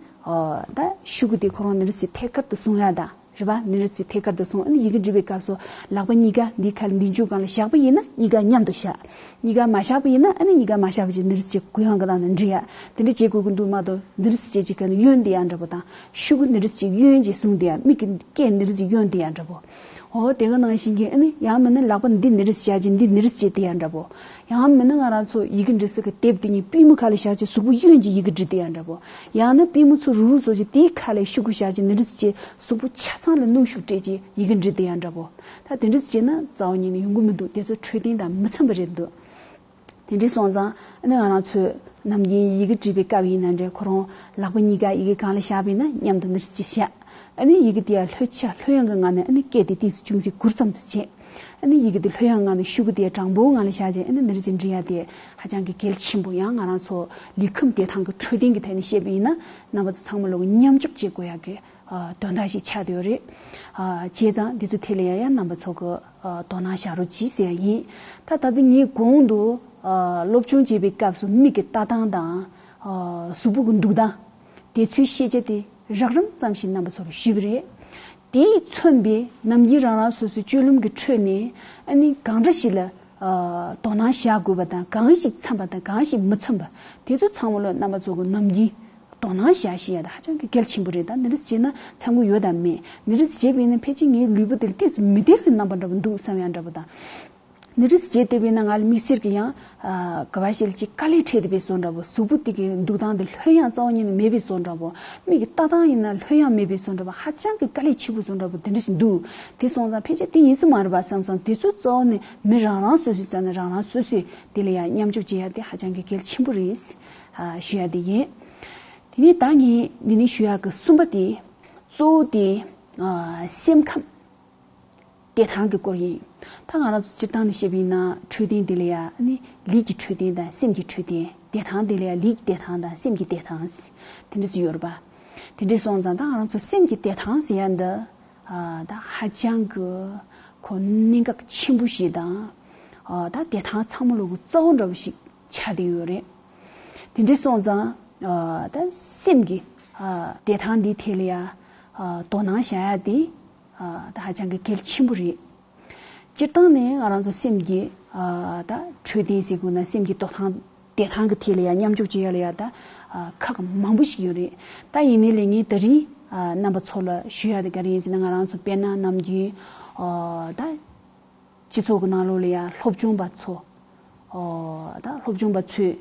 ད་ཤུ་གུ་དེ་ཁོ་རང་ནི་རི་སི་ཐད་ཀར་དུ་བཟུང་ཡ་དང་། རེད་པ། ནི་རི་སི་ཐད་ཀར་དུ་སོང་ཨ་ནི་ཡི་གེ་འབྲི་བའི་སྐབས་སུ་ལག་པ་གཉིས་ཀ་འདིའི་ཁ་ལ་འདི་མཇུག་སྒང་ལ་བཞག་པ་ཡིན་ན་གཉིས་ཀ་མཉམ་དུ་བཞག་གཉིས་ཀ་མ་བཞག་པ་ཡིན་ན་ཨ་ནི་གཉིས་ཀ་མ་བཞག་པ་ཅིག་ནི་རི་སི་གུ་ཡངས་ཀྱི་སྟངས་ནས་འབྲི་ཡ། དེ་འདྲ་བྱེད་དགོས་ཀྱི་འདུག་མ་གཏོགས་ནི་རི་སི་ཅིག་ག་ནི་གཡོན་དེ་ཡང་འདྲ་པོ་དང་ཤུ་གུ་ནི་རི་སི་གཡོན་ཅིག་བཟུང་དེ་ཡང་མིག་གི་སྐེ་ནི་རི་སི་གཡོན་དེ་ཡང་འདྲ་པོ། འོ་དེ་ག་ནང་བཞིན་གྱི་ཨ་ནི་ཡང་མིན་ན་ལག་པ་འདི་ནི་རི་སི་བཞག་ཅིག་འདི་ནི་རི་སི་ཅིག་དེ་ཡང་འདྲ་པོ། ཡང་མིན་ན་ང་རང་ཚོ་ཡི་གེ་འབྲི་ས་གི་དེབ་དེ་གཉིས་པུས་མོ་ཁ་ལ་བཞག་ཅིག་གཟུགས་པོ་གཡོན་གྱི་ཡི་གེ་འབྲི་དེ་ཡང་འདྲ་པོ། ཡང་ན་པུས་མོ་ཚུར་རུག་རུག་བཟོ་ཅིག་དེའི་ཁ་ལ་ཤུ་གུ་བཞག་ཅིག་ནི་རི་སི་ཅིག་གཟུགས་པོ་ཆ་ཚང་ལ་གནོན་ཤུགས་སྤྲད་ཅིག་ཡི་གེ་འབྲི་དེ་ཡང་འདྲ་པོ། ད་དེ་འདྲ་བྱས་ན་རྩ་བ་ཉིད་ནས་ཡོང་གི་མི་འདུག་དེ་ཚོ་འཕྲོད་བསྟེན་དང་མི་འཚམ་པ་རེད་འདུག་དེ་འདྲ་སོང་ཙང་ཨ་ནི་ང་རང་ཚོས་ནམ་རྒྱུན་ཡི་གེ་འབྲི་བའི་སྐབས་ཡིན་ན་འདྲ་ཁོ་རང་ལག་པ་གཉིས་ཀ་ཡི་གེ་སྒང་ལ་བཞག་པ་ཡིན་ན་མཉམ་དུ་ནི་རི་སི་ཅིག་བཞག་ཨ་ནི་ཡི་གེ་དེ་ཡང་ལྷོད་ཆ་ལྷོད་ཡངས་ཀྱི་ངང་ནས་ཨ་ནི་སྐེ་དེ་ཏོག་ཙམ་ཅུང་ཟད་སྒུར་ཙམ་ཙམ་བྱས། ཨ་ནི་ཡི་གེ་དེ་ལྷོད་ཡངས་ངང་ནས་ཤུ་གུ་དེ་དྲང་པོའི་ངང་ལ་བཞག་བྱས་ཨ་ནི་ནི་རི་སི་འབྲི་ཡ་དེ་ཧ་ཅང་གི་གལ་ཆེན་པོ། ཡང་ང་རང་ཚོ་ལུས་ཁམས་བདེ་ཐང་གི་འཕྲོད་བསྟེན་གྱི་ཐད་ནས་བཤད་པ་ཡིན་ན་རྣམ་པ་ཚོ་ཚང་མ་ལོ་མཉམ་ཞུགས་བྱེད་དགོས་ཡ་གི་དོན་དག་ཞིག་ཆགས་བསྡད་ཡོད་རེད། བྱས་ཙང་འདི་ཚོ་ཐད་ལ་ཡང་ཡང་རྣམ་པ་ཚོ་གི་དོ་སྣང་བྱ་རོགས་གྱིས་ཟེར་ཡ་ཡིན། ད་ད་ལྟ་ངས་གོང་དུ་སློབ་སྦྱོང་བྱེད་པའི་སྐབས་སུ་མིག་གི་ལྟ་སྟངས་དང་གཟུགས་པོ་གི་འདུག་སྟངས་དེ་ཚོའི་ཤེས་བྱ་དེ་རགས་རིམ་ཙམ་ཞིག་རྣམ་པ་ཚོར་ཞུས་པ་རེད། དེས་མཚོན་པའི་ནམ་རྒྱུན་རང་རང་སོ་སོའི་སྤྱོད་ལམ་གྱི་ཁྲོད་ནས་ཨ་ནི་གང་འདྲ་ཞིག་ལ་དོ་སྣང་བྱ་དགོས་པ་དང་གང་ཞིག་འཚམ་པ་དང་གང་ཞིག་མི་འཚམ་པ་དེ་ཚོ་ཚང་མ་ལ་རྣམ་པ་ཚོ་གི་ནམ་རྒྱུན་དོ་སྣང་བྱ་ཤེས་ཡ་ད་ཧ་ཅང་གི་གལ་ཆེན་པོ་རེད། ད་ནི་རི་བྱས་ན་འཚམ་གི་ཡོད་དམ་མེད། ནི་རི་བྱས་པ་ཡིན་ན་ཕལ་ཆེར་ངའི་ལུས་པོ་དེར་ཏོག་ཙམ་མི་བདེ་བའི་རྣམ་པ་འདྲ་པོ་འདུག་བསམ་ཡ་འདྲ་པོ་དང་། ནི་རིས་བྱེད་བལྟས་པས་ན་ང་ལ་དམིགས་བསལ་གྱི་ཡང་ག་བ་ཞིག་ལ་ཅིག་དཀའ་ལས་འཕྲད་བསྡད་པའི་བཟོ་འདྲ་པོ། གཟུགས་པོ་དེ་གི་འདུག་སྟངས་དེ་ལྷོད་ཡངས་རྩ་བ་ཉིད་ནས་མེད་པའི་བཟོ་འདྲ་པོ། མིག་གི་ལྟ་སྟངས་ཡིན་ན་ལྷོད་ཡངས་མེད་པའི་བཟོ་འདྲ་པོ། ཧ་ཅང་གི་དཀའ་ལས་ཆེ་པོ་བཟོ་འདྲ་པོ་དེ་འདྲ་ཞིག་འདུག་དེ་སོང་ཙང་ཕལ་ཆེར་དེ་ཡིན་ས་མ་རེད་པ་བསམ་བསམ། དེ་ཚོ་རྩ་བ་ནས་མི་རང་རང་སོ་སོའི་རྩ་ནས་རང་རང་སོ་སོས་དེ་ལ་ཡང་མཉམ་འཇོག་བྱེད་ཡ་དེ་ཧ་ཅང་གི་གལ་ཆེན་པོ་རེད། ཞུ་ཡ་དེ་ཡིན། དེ་ནས་ད་ངས་འདི་ནས་ཞུ་ཡག་གི་གསུམ་པ་དེ། གཙོ་བོ་དེ་ཨ་སེམས་ཁམས་བདེ་ཐང་གི་སྐོར་ཡིན། ད་ང་རང་ཚོ་སྤྱིར་བཏང་ནས་བཤད་པ་ཡིན་ན་འཕྲོད་བསྟེན་དེ་ལ་ཡ་ཨ་ནི་ལུས་ཀྱི་འཕྲོད་བསྟེན་དང་སེམས་ཀྱི་འཕྲོད་བསྟེན། བདེ་ཐང་དེ་ལ་ཡ་ལུས་ཀྱི་བདེ་ཐང་དང་སེམས་ཀྱི་བདེ་ཐང་དེ་འདྲ་ཞིག་ཡོད་རེད་པ། དེ་འདྲ་སོང་ཙང་ད་ང་རང་ཚོ་སེམས་ཀྱི་བདེ་ཐང་ཟེར་ཡ་འདི་ཨ་ད་ཧ་ཅང་གི་ཁོ་གནད་འགག་ཆེན་པོ་ཞིག་དང་། ཨ་ད་བདེ་ཐང་ཚང་མ་ལོ་གི་གཙོ་བོ་འདྲ་བོ་ཞིག་ཆགས་བསྡད་ཡོད་རེད། དེ་འདྲ་སོང་ཙང་ཨ་ད་སེམས་ཀྱི་ཨ་བདེ་ཐང་འདི་ཐད་ལ་ཡ་ཨ་དོ་སྣང་བྱ་ཡ་དེ་ཨ་ད་ཧ་ཅང་གི་གལ་ཆེན་པོ་རེད། སྤྱིར་བཏང་ནས་ང་རང་ཚོ་སེམས་ཀྱི་ཨ་ད་འཕྲོད་བསྟེན་ཟེར་དགོས་ན་སེམས་ཀྱི་དོ་སྣང་བདེ་ཐང་གི་ཐད་ལ་ཡ་མཉམ་འཇོག་བྱེད་ཡ་ལ་ཡ་ད་ཨ་ཁག་མང་པོ་ཞིག་ཡོད་རེད། ད་ཡིན་ནའི་ལས་ངས་ད་རིང་ཨ་རྣམ་པ་ཚོ་ལ་ཞུ་ཡ་དེ་ག་རེ་ཡིན་ཟེར་ན། ང་རང་ཚོ་དཔེར་ན་ནམ་རྒྱུན་ཨ་ད་སྤྱི་ཚོགས་ཀྱི་ནང་ལོགས་ལ་ཡ་སློབ་སྦྱོང་པ་ཚོ། ཨོ་ད་སློབ་སྦྱོང་པ་ཚོས་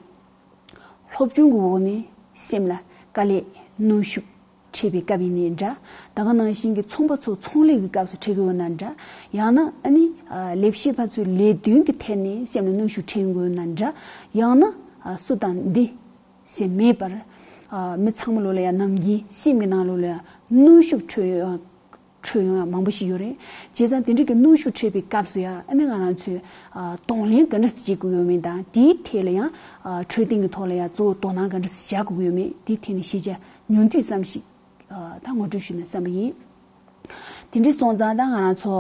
སློབ་སྦྱོང་གི་འོག་ནས་སེམས་ལ་དཀའ་ལས་གནོན་ཤུགས་འཕྲད་པའི་སྐབས་ཡིན་ནའི་འདྲ། ད་ག་ནང་བཞིན་གྱི་ཚོང་པ་ཚོ་ཚོང་ལས་ཀྱི་སྐབས་སུ་འཕྲད་ཀྱི་ཡོད་ན་འདྲ། ཡང་ན་ཨ་ནི་ཨ་ལས་བྱེད་པ་ཚོའི་ལས་དོན་གྱི་ཐད་ནས་སེམས་ལ་གནོན་ཤུགས་འཕྲད་ཡོང་གི་ཡོད་ན་འདྲ། ཡང་ན་ཨ་སུ་དང་འདི་ཟེར་མེད་པར་ཨ་མི་ཚང་མ་ལོ་ལ་ཡང་ནམ་རྒྱུན་སེམས་ཀྱི་ནང་ལོགས་ལ་ཡང་གནོན་ཤུགས་འཕྲོད་ཡོད། འཕྲོད་ཡོང་ཡ་མང་པོ་ཞིག་ཡོད་རེད། བྱས་ཙང་དེ་འདྲ་གི་གནོན་ཤུགས་འཕྲད་པའི་སྐབས་སུ་ཡང་ཨ་ནི་ང་རང་ཚོས་ཨ་གདོང་ལེན་ག་འདྲ་སེ་བྱེད་དགོས་ཡོད་མེད་དང་། དེའི་ཐད་ལ་ཡང་ཨ་འཕྲོད་བསྟེན་གྱི་ཐོག་ལ་ཡང་གཙོ་བོ་དོ་སྣང་ག་འདྲ་སེ་བྱ་དགོས་ཡོད་མེད་དེའི་ཐད་ནས་ཤེས་བྱ་ཉུང་བསྡུས་ཙམ་ཞིག་ཨ་ད་ངོ་སྤྲོད་ཞུས་ན་བསམ་པ་ཡིན། དེ་འདྲ་སོང་ཙང་ད་ང་རང་ཚོ་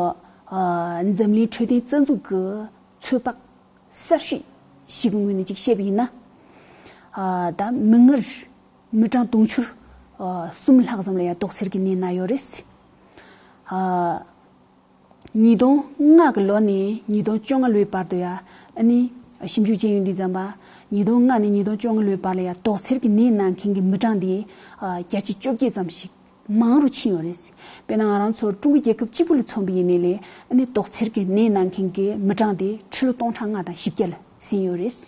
ཨ་འཛམ་གླིང་འཕྲོད་བསྟེན་རྩ་འཛུགས་ཀྱི་ཚོད་དཔག་གསར་ཤོས་ཤིག་གི་ངོས་ནས་ཅིག་བཤད་པ་ཡིན་ན། ཨ་ད་མིག་སྔར་མི་གྲངས་དུང་ཕྱུར་ཨ་གསུམ་ལྷག་ཙམ་ལ་ཡང་དོགས་འཚེར་གྱི་ནད་ན་ཡོད་རེད། ཨ་ཉིས་སྟོང་ལྔ་གི་ལོ་ནས་ཉིས་སྟོང་བཅོ་ལྔ་ལོའི་བར་དུ་ཡང་ཨ་ནི་ཞིབ་འཇུག་བྱས་ཡོང་དུས་ཙམ་པ། ཉིས་སྟོང་ལྔ་ནས་ཉིས་སྟོང་བཅོ་ལྔ་ལོའི་བར་ལ་ཡང་དོགས་འཚེར་གྱི་ནད་ན་མཁན་གྱི་མི་གྲངས་དེ་ཨ་བརྒྱ་ཆ་བཅོ་བརྒྱད་ཙམ་ཞིག་མང་རུ་ཕྱིན་ཡོད་རེད། དཔེར་ན་ང་རང་ཚོ་ཀྲུང་གོ་རྒྱལ་ཁབ་གཅིག་པུ་ལ་མཚོན་པ་ཡིན་ནའི་ལས་ཨ་ནི་དོགས་འཚེར་གྱི་ནད་ན་མཁན་གྱི་མི་གྲངས་དེ་ཁྲི་ལོ་སྟོང་ཕྲག་ལྔ་དང་བཞི་བརྒྱ་ལ་ཟིན་ཡོད་རེད།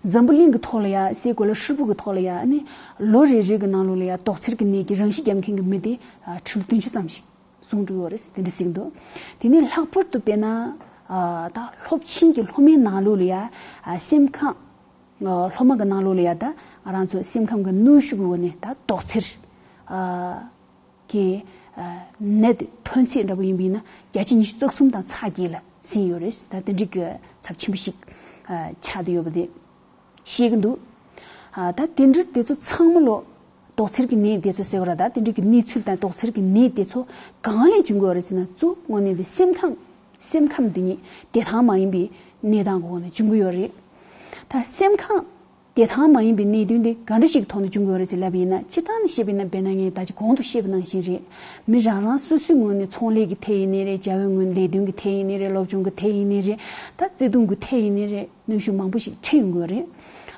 འཛམ་བུ་གླིང་གི་ཐོག་ལ་ཡ་སའི་གོ་ལ་ཧྲིལ་པོ་གི་ཐོག་ལ་ཡ་ཨ་ནི་ལོ་རེ་རེ་གི་ནང་ལོགས་ལ་ཡ་དོགས་འཚེར་གྱི་ནད་ཀྱི་རང་ཤི་བརྒྱབ་མཁན་གྱི་མི་དེ་ཨ་ཁྲི་ལོ་བདུན་ཅུ་ཙམ་ཞིག་སོང་འགྲོ་ཡོད་རེད། དེ་འདྲ་ཟིན་འདུག་དེ་ནས་ལྷག་པར་དུ་དཔེར་ན་ཨ་ད་སློབ་ཆེན་གྱི་སློབ་མའི་ནང་ལོགས་ལ་ཡ་ཨ་སེམས་ཁམས་སློབ་མ་གི་ནང་ལོགས་ལ་ཡ་ད་ང་རང་ཚོ་སེམས་ཁམས་ཀྱི་གནོན་ཤུགས་ཀྱི་འོག་ནས་ད་དོགས་འཚེར་གྱི་ནད་དེ་ཐོན་ཚད་འདྲ་པོ་ཡིན་པ་ཡིན་ན་བརྒྱ་ཆ་ཉི་ཤུ་རྩ་གསུམ་དང་ཚེག་བརྒྱད་ལ་ཟིན་ཡོད་རེད། ད་དེ་འདྲའི་གི་ཚབས་ཆེན་པོ་ཞིག་ཆགས་བསྡད་ཡོད་པ་དེ་ཤེས་ཀྱི་འདུག་ད་དེ་འདྲ་དེ་ཚོ་ཚང་མ་ལོ་དོགས་འཚེར་གྱི་ནད་དེ་ཚོ་ཟེར་བ་ར། ད་དེ་འདྲའི་གི་གནས་ཚུལ་དང་དོགས་འཚེར་གྱི་ནད་དེ་ཚོ་གང་ལས་བྱུང་གི་ཡོད་རེད་ཟེར་ན། གཙོ་བོ་དངོས་གནས་དེ་སེམས་ཁམས། སེམས་ཁམས་འདི་ཉིད་བདེ་ཐང་མ་ཡིན་པའི་གནས་སྟངས་ཀྱི་འོག་ནས་བྱུང་གི་ཡོད་རེད། ད་སེམས་ཁམས་བདེ་ཐང་མ་ཡིན་པའི་གནད་དོན་དེ་ག་འདྲ་ཞིག་ཐོག་ནས་བྱུང་གི་ཡོད་རེད་ཅེས་ལབ་པ་ཡིན་ན། སྤྱིར་བཏང་ནས་བཤད་པ་ཡིན་ན། དཔེར་ན་ངས་ད་ཅི་གོང་དུ་བཤད་པ་ནང་བཞིན་རེད། མི་རང་རང་སོ་སོའི་ངོས་ནས་ཚོང་ལས་ཀྱི་ཐད་ཡིན་ནའི་རེད། བྱ་བའི་ངོས་ནས་ལས་དོན་གྱི་ཐད་ཡིན་ནའི་རེད། སློབ་སྦྱོང་གི་ཐད་ཡིན་ནའི་རེད། ད་བརྩེ་དུང་གི་ཐད་ཡིན་ནའི་རེད། གནོན་ཤུགས་མང་པོ་ཞིག་འཕྲད་ཡོང་གི་ཡོད་རེད།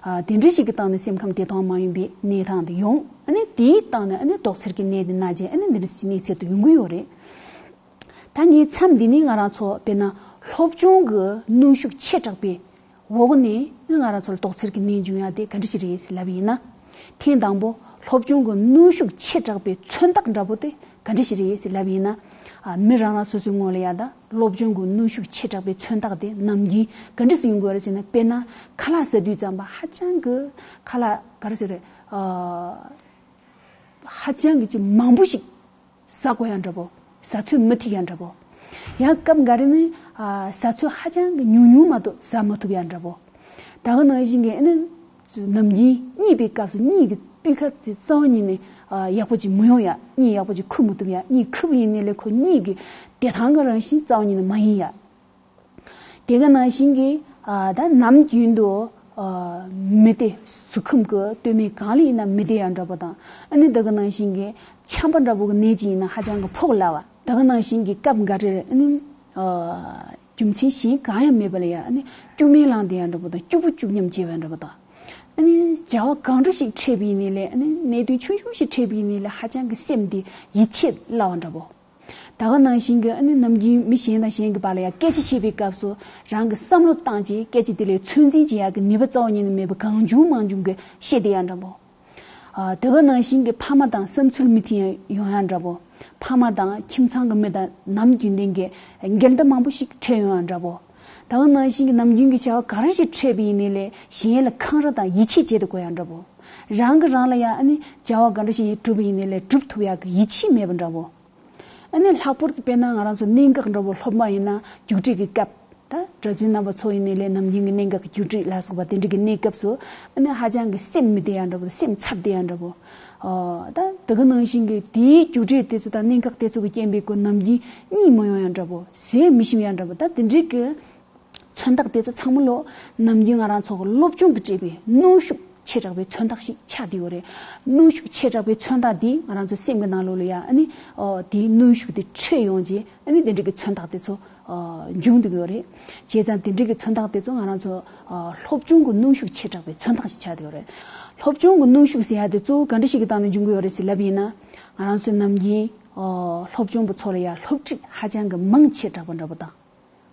ཨ་དེ་འདྲ་ཞིག་གི་སྟེང་ནས་སེམས་ཁམས་བདེ་ཐང་མ་ཡིན་པའི་གནས་སྟངས་དེ་ཡོང་། ཨ་ནི་དེའི་སྟེང་ནས་ཨ་ནི་དོགས་འཚེར་གྱི་ནད་དེ་ན་རྗེས་ཨ་ནི་འདི་འདྲ་ཞིག་གནས་ཚུལ་དུ་ཡོང་གི་ཡོད་རེད། ད་ངས་མཚམས་འདི་ནས་ང་རང་ཚོ་དཔེར་ན་སློབ་སྦྱོང་གི་གནོན་ཤུགས་ཆེ་དྲགས་པའི་འོག་ནས་ང་རང་ཚོ་ལ་དོགས་འཚེར་གྱི་ནད་འབྱུང་ཡ་དེ་ག་འདྲ་ཞིག་རེད་ཟེར་ལབ་ཡིན་ན། ཐེངས་དང་པོ་སློབ་སྦྱོང་གི་གནོན་ཤུགས་ཆེ་དྲགས་པའི་མཚོན་རྟགས་འདྲ་པོ་དེ་ག་འདྲ་ཞིག་རེད་ཟེར་ལབ་ཡིན་ན། ཨ་མི་རང་རང་སོ་སོའི་ངོས་ལ་ཡ་ད་སློབ་སྦྱོང་གི་གནོན་ཤུགས་ཆེ་དྲགས་པའི་མཚོན་རྟགས་དེ་ནམ་རྒྱུན་ག་འདྲ་ཞིག་ཡོང་གི་ཡོད་རེད་ཟེར་ན། དཔེར་ན་ཁ་ལག་ཟ་དུས་ཙམ་པ་ཧ་ཅང་གི་ཁ་ལག་ག་རེ་ཟེར་རེད། ཨ་ཧ་ཅང་གི་ཅིག་མང་པོ་ཞིག་ཟ་དགོས་ཡ་འདྲ་པོ། ཟ་ཚོད་མི་ཐིག་ཡ་འདྲ་པོ། ཡང་སྐབས་འགའ་རེ་ནི་ཨ་ཟ་ཚོད་ཧ་ཅང་གི་ཉུང་ཉུང་མ་གཏོགས་ཟ་མ་ཐུབ་ཡ་འདྲ་པོ། ད་ག་ནང་བཞིན་གྱི་ཨ་ནི་ནམ་རྒྱུན་གཉིད་པའི་སྐབས་སུ་གཉིད་ཀྱི་སྤུས་ཀ་དེ་རྩ་བ་ཉིད་ནས་ཨ་ཡག་པོ་ཅིག་མི་ཡོང་ཡ། གཉིད་ཡག་པོ་ཅིག་ཁུག་མི་ཐུབ་ཡ། གཉིད་ཁུག་པ་ཡིན་ནའི་ལས་ཁོ་གཉིད་ཀྱི་བདེ་ཐང་གི་རང་བཞིན་རྩ་བ་ཉིད་ནས་མ་ཡིན་ཡ། དེ་ག་ནང་བཞིན་གྱི་ཨ་ད་ནམ་རྒྱུན་དུ་ཨ་མི་བདེ། གཟུགས་ཁམས་ཀྱི་སྟོད་སྨད་གང་ལ་ཡིན་ན་མི་བདེ་ཡ་འདྲ་པོ་དང་། ཨ་ནི་དེ་ག་ནང་བཞིན་གྱི་ཆམ་པ་འདྲ་པོ་གི་ནད་ཅིག་ཡིན་ན་ཧ་ཅང་གི་ཕོག་སླ་བ། དེ་ག་ནང་བཞིན་གྱི་སྐབས་འགའ་རེར་ཨ་ནི་ཨ་རྒྱུ་མཚན་གཞན་གང་ཡང་མེད་པ་ལ་ཡ་ཨ་ནི་སྐྱུག་མེར་ལངས་བསྡད་ཡ་འདྲ་པོ་དང་། སྐྱུག་པོ་སྐྱུག་སྙམ་བྱེད་པ་འདྲ་པོ་དང་། ཨ་ནི་བྱ་བ་གང་འདྲ་ཞིག་འཕྲད་པ་ཡིན་ནའི་ལས། ཨ་ནི་གནད་དོན་ཆུང་ཆུང་ཞིག་འཕྲད་པ་ཡིན་ནའི་ལས་ཧ་ཅང་གི་སེམས་དེ་ཡིད་ཆེས་སླ་བ་འདྲ་པོ། ད་ག་ནང་བཞིན་གྱི་ཨ་ནི་ནམ་རྒྱུན་མི་གཞན་དང་གཞན་གྱི་བར་ལ་ཡང་སྐད་ཆ་བཤད་པའི་སྐབས་སུ་རང་གི་བསམ་བློ་བཏང་བྱས་སྐད་ཆ་དེ་ལ་ཚོད་འཛིན་བྱེད་ཡག་གི་ནུས་པ་རྩ་བ་ཉིད་ནས་མེད་པ་གང་བྱུང་མང་བྱུང་གི་བཤད་བསྡད་ཡག་འདྲ་པོ། ཨ། དེ་ག་ནང་བཞིན་གྱི་ཕ་མ་དང་བསམ་ཚུལ་མི་མཐུན་ཡང་ཡོང་ཡག་འདྲ་པོ། ཕ་མ་དང་ཁྱིམ་ཚང་གི་མི་དང་ནམ་རྒྱུན་ལྡན་གྱི་འགལ་ཟླ་མང་པོ་ཞིག་འཕྲད་ཡོང་ཡག་འདྲ་པོ། ད་ག་ནང་བཞིན་གྱི་ནམ་རྒྱུན་གྱི་བྱ་བ་ག་རེ་ཞིག་འཕྲད་པ་ཡིན་ནའི་ལས་གཞན་ལ་འཁང་ར་དང་ཡིད་ཆེས་བྱེད་དུ་གོ་ཡག་འདྲ་པོ། རང་གིས་རང་ལ་ཡང་ཨ་ནི་བྱ་བ་ག་འདྲ་ཞིག་སྒྲུབ་པ་ཡིན་ནའི་ལས་སྒྲུབ་ཐུབ་ཡག་གི་ཡིད་ཆེས་མེད་པ་འདྲ་པོ། ཨ་ནི་ལྷག་པར་དུ་དཔེར་ན་ང་རང་ཚོ་གནད་འགག་འདྲ་པོ་སློབ་མ་ཡིན་ན་རྒྱུགས་སྤྲོད་ཀྱི་སྐབས། ད་གྲྭ་བཙུན་རྣམ་པ་ཚོ་ཡིན་ནའི་ལས་ནམ་རྒྱུན་གྱི་གནད་འགག་གི་རྒྱུགས་སྤྲོད་ལ་སོགས་པ་དེ་འདྲ་གི་གནས་སྐབས་སུ་ཨ་ནི་ཧ་ཅང་གི་སེམས་མི་བདེ་ཡག་འདྲ་པོ་དང་སེམས་འཚབ་བདེ་ཡག་འདྲ་པོ། ཨོ། ད་དེ་ག་ནང་བཞིན་གྱི་དེའི་རྒྱུགས་སྤྲོད་དེ་ཚོ་དང་གནད་འགག་དེ་ཚོ་གི་རྐྱེན་པས་ཁོ་ནམ་རྒྱུན་གཉིད་མི་ཡོང་ཡག་འདྲ་པོ། ཟས་མི་ཞིམ་ཡག་འདྲ་པོ། ད་དེ་འདྲའི་གི་མཚོན་རྟགས་དེ་ཚོ་ཚང་མ་ལོ་ནམ་རྒྱུན་ང་རང་ཚོ་གི་སློབ་སྦྱོང་གི་སྤྲད་པའི་གནོན་ཤུགས་ཆེ་དྲགས་པའི་མཚོན་རྟགས་ཤིག་ཆགས་བསྡད་ཡོད་རེད། གནོན་ཤུགས་ཆེ་དྲགས་པའི་མཚོན་རྟགས་འདིས་ང་རང་ཚོ་སེམས་ཀྱི་ནང་ལོགས་ལ་ཡ་ཨ་ནི་ཨོ་དེའི་གནོན་ཤུགས་དེ་འཕྲོད་ཡོང་རྗེས་ཨ་ནི་དེ་འདྲ་གི་མཚོན་རྟགས་དེ་ཚོ་ཨོ་འབྱུང་བསྡད་ཀྱི་ཡོད་རེད། བྱས་ཙང་དེ་འདྲ་གི་མཚོན་རྟགས་དེ་ཚོ་ང་རང་ཚོ་ཨོ་སློབ་སྦྱོང་གི་གནོན་ཤུགས་ཆེ་དྲགས་པའི་མཚོན་རྟགས་ཤིག་ཆགས་བསྡད་ཡོད་རེད། སློབ་སྦྱོང་གི་གནོན་ཤུགས་ཟེར་ཡ་དེ་གཙོ་བོ་ག་འདྲ་ཞིག་གི་སྟེང་ནས་འབྱུང་གི་ཡོད་རེད་ཟེར་ལབ་ཡིན་ན། ང་རང་ཚོའི་ནམ་རྒྱུན་ཨོ་སློབ་སྦྱོང་གི་ཚོགས་ལ་ཡ་སློབ་ཁྲིད་ཧ་ཅང་གི་མང་ཆེ་དྲགས་པ་འདྲ་པོ་དང་།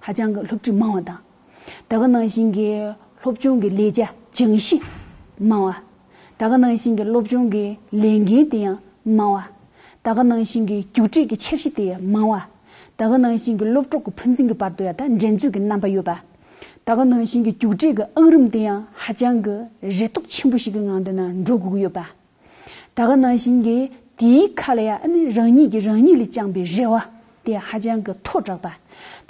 ཧ་ཅང་གི་སློབ་ཁྲིད་མང་བ་དང་། ད་ག་ནང་བཞིན་གྱི་སློབ་སྦྱོང་གི་ལས་བྱ་སྦྱང་གཞི་མང་བ། ད་ག་ནང་བཞིན་གྱི་སློབ་སྦྱོང་གི་ལས་འགན་དེ་ཡང་མང་བ། ད་ག་ནང་བཞིན་གྱི་རྒྱུགས་སྤྲོད་ཀྱི་འཆར་གཞི་དེ་ཡང་མང་བ། ད་ག་ནང་བཞིན་གྱི་སློབ་གྲོགས་ཀྱི་ཕན་ཚུན་གྱི་བར་དུ་ཡང་ད་འགྲན་རྩོད་ཀྱི་རྣམ་པ་ཡོད་པ། ད་ག་ནང་བཞིན་གྱི་རྒྱུགས་སྤྲོད་ཀྱི་ཨང་རིམ་དེ་ཡང་ཧ་ཅང་གི་རེ་དོགས་ཆེན་པོ་ཞིག་གི་ངང་དེ་ན་འགྲོ་དགོས་ཀྱི་ཡོད་པ། ད་ག་ནང་བཞིན་གྱི་དེའི་ཁ་ལ་ཡང་ཨ་ནི་རང་ཉིད་ཀྱིས་རང་ཉིད་ལ་བཅངས་པའི་རེ་བ་དེ་ཧ་ཅང་གི་མཐོ་དྲགས་པ།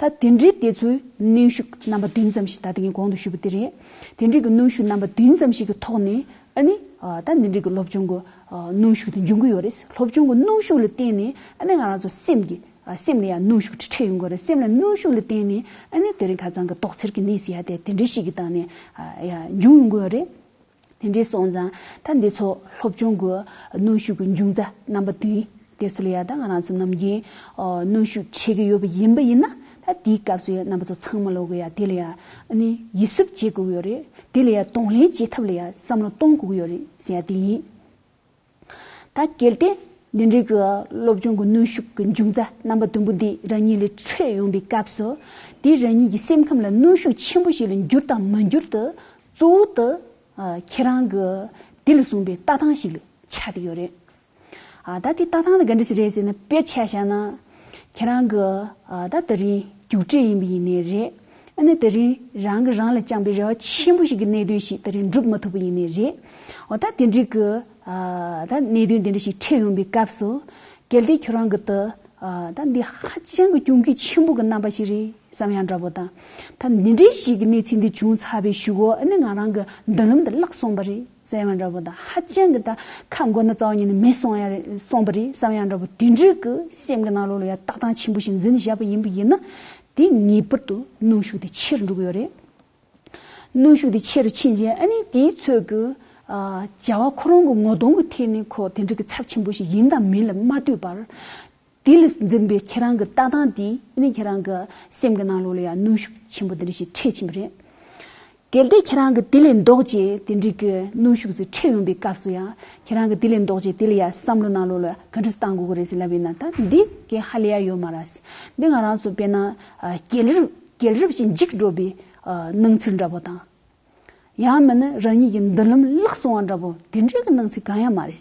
ད་དེ་འདྲའི་དེ་ཚོའི་གནོན་ཤུགས་རྣམ་པ་བདུན་ཙམ་ཞིག་ད་ལྟ་ངས་གོང་དུ་ཞུས་པ་དེ་རེད། དེ་འདྲའི་གི་གནོན་ཤུགས་རྣམ་པ་བདུན་ཙམ་ཞིག་གི་ཐོག་ནས་ཨ་ནི་ཨ་ད་འདི་འདྲའི་གི་སློབ་སྦྱོང་གི་ཨ་གནོན་ཤུགས་དེ་འབྱུང་གི་ཡོད་རེད། སློབ་སྦྱོང་གི་གནོན་ཤུགས་ལ་བརྟེན་ནས་ཨ་ནི་ང་རང་ཚོ་སེམས་ཀྱི་ཨ་སེམས་ལ་ཡང་གནོན་ཤུགས་དེ་འཕྲད་ཡོང་གི་ཡོད་རེད། སེམས་ལ་གནོན་ཤུགས་ལ་བརྟེན་ནས་ཨ་ནི་དེ་རིང་ཁ་སང་གི་དོགས་འཚེར་གྱི་གནས་ཟེར་ཡ་དེ་དེ་འདྲའི་ཞིག་གི་སྟེང་ནས་ཨ་ཡ་འབྱུང་ཡོང་གི་ཡོད་རེད། དེ་འདྲའི་སོང་ཙང་ད་འདི་ཚོ་སློབ་སྦྱོང་གི་གནོན་ཤུགས་ཀྱི་འབྱུང་རྩ་རྣམ་པ་བདུན་དེ་ཚོ་ལ་ཡ་ད་ང་རང་ཚོ་ནམ་རྒྱུན་ཨ་གནོན་ཤུགས་འཕྲད་ཀྱི་ཡོད་པ་ཡིན་པ་ཡིན་ན། ད་དེའི་སྐབས་སུ་ཡ་རྣམ་པ་ཚོ་ཚང་མ་ལོག་གི་ཡ་དེ་ལ་ཡ་ཨ་ནི་ཡིད་སྲུབས་བྱེད་དགོས་ཀྱི་ཡོད་རེད། དེ་ལ་ཡ་གདོང་ལེན་བྱེད་ཐབས་ལ་ཡ་བསམ་བློ་གཏོང་དགོས་ཀྱི་ཡོད་རེད་ཟེར་ཡ་དེ་ཡིན། ད་གལ་ཏེ་འདི་འདྲའི་གི་སློབ་སྦྱོང་གི་གནོན་ཤུགས་ཀྱི་འབྱུང་རྩ་རྣམ་པ་བདུན་པོ་འདི་རང་ཉིད་ལ་འཕྲད་ཡོང་པའི་སྐབས་སུ། དེ་རང་ཉིད་ཀྱི་སེམས་ཁམས་ལ་གནོན་ཤུགས་ཆེན་པོ་ཞིག་ལ་འགྱུར་དང་མ་འགྱུར་དུ་གཙོ་བོ་དེ་ཨ་ཁྱེད་རང་གི་དེ་ལ་བཟུང་བའི་ལྟ་སྟངས་ཤིག་ལ་ཆགས་བསྡད་ཡོད་རེད། ཨ་ད་དེ་ལྟ་སྟངས་དེ་ག་འདྲ་ཞིག་རེད་ཟེར་ན། དཔེ་ཆ་བཞག་ན་ཁྱེད་རང་གི་ཨ་ད་དེ་རིང་རྒྱུགས་སྤྲོད་ཡིན་པ་ཡིན་ནའི་རེད། ཨ་ནི་དེ་རིང་རང་གིས་རང་ལ་བཅངས་པའི་རེ་བ་ཆེན་པོ་ཞིག་གི་གནད་དོན་ཞིག་དེ་རིང་འགྲུབ་མ་ཐུབ་པ་ཡིན་ནའི་རེད། འོ་ད་དེ་འདྲའི་གི་ཨ་ད་གནད་དོན་དེ་འདྲ་ཞིག་འཕྲད་ཡོང་པའི་སྐབས་སུ། གལ་ཏེ་ཁྱོད་རང་གི་ད་ཨ་ད་འདི་ཧ་ཅང་གི་གྱོང་གུད་ཆེན་པོ་གི་རྣམ་པ་ཞིག་རེད་བསམ་ཡག་འདྲ་པོ་དང་། ད་འདི་འདྲའི་ཞིག་གི་གནས་ཚུལ་འདི་བྱུང་ཚར་བའི་གཞུག་གུ་ཨ་ནི་ང་རང་གི་མདུན་ལམ་དེ་བརླག་སོང་བ་རེད་བསམ་ཡག་འདྲ་པོ་དང་། ཧ་ཅང་གི་ད་ཁ་མགོ་ན་རྩ་བ་ཉིད་ནས་མེད་སོང་ཡ་རེད་སོང་བ་རེད་བསམ་ཡག་འདྲ་པོ་དེ་འདྲའི་གི་སེམས་ཀྱི་ནང་ལོགས་ལ་ཡ་ལྟ་སྟངས་ཆེན་པོ་ཞིག་འཛིན་བཞག་པ་ཡིན་པ་ཡིན་ན། དེ་ངེས་པར་དུ་གནོན་ཤུགས་དེ་ཆེ་རུ་འགྲོ་གི་ཡོད་རེད། གནོན་ཤུགས་དེ་ཆེ་རུ་ཕྱིན་རྗེས་ཨ་ནི་དེའི་ཚོད་ཀྱི་ཨ་བྱ་བ་ཁོ་རང་གི་ངོ་གདོང་གི་ཐད་ནས་ཁོ་དེ་འདྲ་གི་ཚབས་ཆེན་པོ་ཞིག་ཡིན་དང་མིན་ལ་མ་ལྟོས་པར། དེ་ལས་འཛིན་པའི་ཁྱེད་རང་གི་ལྟ་སྟངས་དེས་ཨ་ནི་ཁྱེད་རང་གི་སེམས་ཀྱི་ནང་ལོགས་ལ་ཡང་གནོན་ཤུགས་ཆེན་པོ་དེ་འདྲ་ཞིག་འཕྲད་ཕྱིན་པ་རེད། གལ་ཏེ་ཁྱེད་རང་གི་དེ་ལས་ལྡོག་རྗེས་དེ་འདྲའི་གི་གནོན་ཤུགས་ཚོ་འཕྲད་ཡོང་པའི་སྐབས་སུ་ཡང་ཁྱེད་རང་གི་དེ་ལས་ལྡོག་རྗེས་དེ་ལ་ཡང་བསམ་བློ་ནང་ལོགས་ལ་ག་འདྲ་བཏང་དགོས་ཀྱི་རེད་ཟེར་ལབ་ཡིན་ན། ད་འདི་གས་ཧ་ལས་ཡ་ཡོད་མ་རེད། འདི་ང་རང་ཚོ་དཔེར་ན་ཨ་རྒྱལ་རབས་རྒྱལ་རབས་ཤིག་འཇིག་འགྲོ་བའི་ཨ་སྣང་ཚུལ་འདྲ་པོ་དང་། ཡང་མིན་ན་རང་ཉིད་ཀྱི་མདུན་ལམ་བརླག་སོང་བ་འདྲ་པོ་དེ་འདྲའི་གི་སྣང་ཚུལ་གང་ཡང་མ་རེད།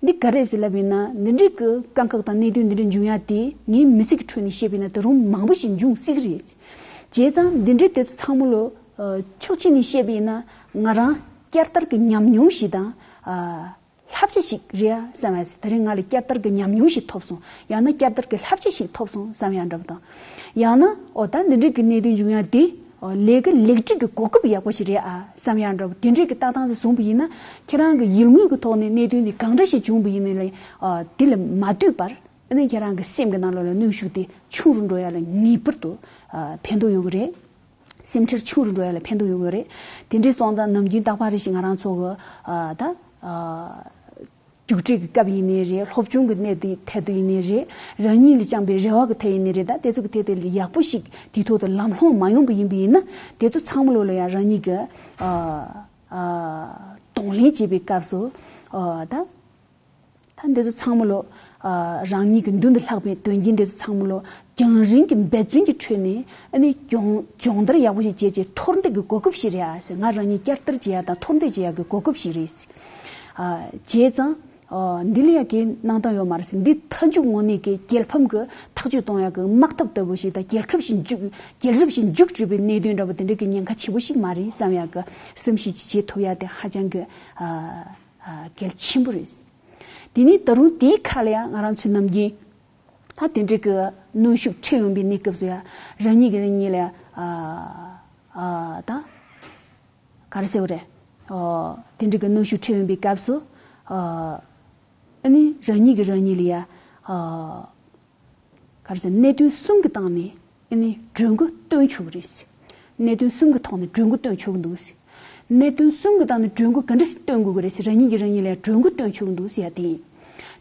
འདི་ག་རེད་ཟེར་ལབ་ཡིན་ན། འདི་འདྲའི་གི་དཀའ་ཁག་དང་གནད་དོན་འདི་འདྲ་འབྱུང་ཡ་དེ་ངའི་མི་ཚེ་གི་ཁྲོད་ནས་བཤད་པ་ཡིན་ན་ད་རུང་མང་པོ་ཞིག་འབྱུང་སྲིད་ཀྱི་རེད། བྱས་ཙང་འདི་འདྲའི་དེ་ཚོ་ཚང་མ་ལོ་ཕྱོགས་གཅིག་ནས་བཤད་པ་ཡིན་ན་ང་རང་བསྐྱར་དར་གྱི་ཉམས་མྱོང་ཞིག་དང་ཨ་བསླབ་བྱ་ཞིག་རེད་ཨ་བསམ་ཡ། དེ་རིང་ང་ལ་བསྐྱར་དར་གྱི་ཉམས་མྱོང་ཞིག་ཐོབ་སོང་། ཡང་ན་བསྐྱར་དར་གྱི་བསླབ་བྱ་ཞིག་ཐོབ་སོང་བསམ་ཡ་འདྲ་པོ་དང་། ཡང་ན་ཨོ་ད་འདི་འདྲའི་གི་གནད་དོན་འབྱུང་ཡ་དེ་ཨོ་ལས་ཀ་ལེགས་སྒྲིག་གི་གོ་སྐབས་ཡག་པོ་ཞིག་རེད་ཨ་བསམ་ཡ་འདྲ་པོ་དེ་འདྲའི་གི་ལྟ་སྟངས་ཞིག་བཟུང་པ་ཡིན་ན། ཁྱེད་རང་གི་ཡིད་ངོས་ཀྱི་ཐོག་ནས་གནད་དོན་དེ་གང་འདྲ་ཞིག་བྱུང་པ་ཡིན་ནའི་ལས་ཨ་དེ་ལ་མ་ལྟོས་པར་ཨ་ནི་ཁྱེད་རང་གི་སེམས་ཀྱི་ནང་ལོགས་ལ་གནོན་ཤུགས་དེ་ཆུང་རུ་འགྲོ་ཡ་ལ་ངེས་པར་དུ་ཨ་ཕན་ཐོགས་ཡོད་ཀྱི་རེད། སེམས་ཁྲལ་ཆུང་རུ་འགྲོ་ཡ་ལ་ཕན་ཐོགས་ཡོད་ཀྱི་རེད། དེ་འདྲའི་སོང་ཙང་ནམ་རྒྱུན་རྟག་པར་རེ་ཞིག་ང་རང་ཚོ་གི་ཨ་ད་ཨ་རྒྱུགས་སྤྲོད་ཀྱི་སྐབས་ཡིན་ནའི་རེད། སློབ་སྦྱོང་གི་གནས་དེའི་ཐད་དུ་ཡིན་ནའི་རེད། རང་ཉིད་ལ་བཅངས་པའི་རེ་བ་གི་ཐད་ཡིན་ནའི་རེད། ད་དེ་ཚོ་གི་ཐད་དེ་ལ་ཡག་པོ་ཞིག་དེའི་ཐོག་ཏུ་ལམ་ལྷོང་མ་ཡོང་པ་ཡིན་པ་ཡིན་ན། དེ་ཚོ་ཚང་མ་ལོ་ལ་ཡང་རང་ཉིད་ཀྱི་ཨ་ཨ་གདོང་ལེན་བྱེད་པའི་སྐབས་སུ་ཨ་ད། ཨ་འདི་ཚོ་ཚང་མ་ལོ། ཨ་རང་ཉིད་ཀྱི་མདུན་དུ་ལྷགས་པའི་དོན་རྐྱེན་འདི་ཚོ་ཚང་མ་ལོ། རྒྱང་རིང་གི་འབད་བརྩོན་གྱི་ཁྲོད་ནས་ཨ་ནི་སྦྱོང་སྦྱོང་བརྡར་ཡག་པོ་ཞིག་བྱས་རྗེས་མཐོར་འདེགས་ཀྱི་གོ་སྐབས་ཤིག་རེད་ཨ་ཟེར། ང་རང་ཉིད་བསྐྱར་དར་བྱེད་ཡག་དང་མཐོར་འདེགས་བྱེད་ཡག་གི་གོ་སྐབས་ཤིག་རེད་ཟེར། ཨ་བྱས་ཙང་། ཨ་འདི་ལ་ཡང་གའི་གནང་སྟངས་ཡོད་མ་རེད་ཟེར། འདི་མཐའ་མཇུག་དངོས་གནས་ཀྱི་རྒྱལ་ཕམ་གྱི་ཐག་གཅོད་གཏོང་ཡག་གི་དམག་འཐབ་ལྟ་བུ་ཞིག་དང་། རྒྱལ་ཁབ་ཞིག་མཇུག་རྒྱལ་རབས་ཤིག་མཇུག་སྒྲིལ་བའི་གནད་དོན་འདྲ་བོ་དེ་འདྲ་གི་ཉེན་ཁ་ཆེན་པོ་ཞིག་མ་རེད་བསམ་ཡག་གི་བསམ་གཞིག་ཅིག་བྱེད་ཐུབ་ཡག་དེ་ཧ་ཅང་གི་ཨ་ཨ་གལ་ཆེན་པོ་རེད། དེ་ནས་ད་རུང་དེའི་ཁ་ལ་ཡང་ང་རང་ཚོའི་ནམ་རྒྱུན་ད་དེ་འདྲ་གི་གནོན་ཤུགས་འཕྲད་ཡོང་པའི་གནས་སྐབས་སུ་ཡང་རང་ཉིད་ཀྱིས་རང་ཉིད་ལ་ཡང་ཨ་ཨ་ད། ག་རེ་ཟེར་བ་རེད། ཨོ། དེ་འདྲ་གི་གནོན་ཤུགས་འཕྲད་ཡོང་པའི་སྐབས་སུ། ཨོ། ཨ་ནི་རང་ཉིད་ཀྱིས་རང་ཉིད་ལ་ཡ། ཨོ། ག་རེ་ཟེར། གནད་དོན་གསུམ་གྱི་སྟེང་ནས་ཨ་ནི་གྲོས་འགོ་བཏོན་ཆོག་གི་རེད། གནད་དོན་གསུམ་གྱི་ཐོག་ནས་གྲོས་འགོ་བཏོན་ཆོག་གི་འདུག། གནད་དོན་གསུམ་གྱི་སྟེང་ནས་གྲོས་འགོ་ག་འདྲ་ཞིག་བཏོན་དགོས་ཀྱི་རེད་ཟེར། རང་ཉིད་ཀྱིས་རང་ཉིད་ལ་གྲོས་འགོ་བཏོན་ཆོག་གི་འདུག་ཟེར་ཡ་དེ་ཡིན།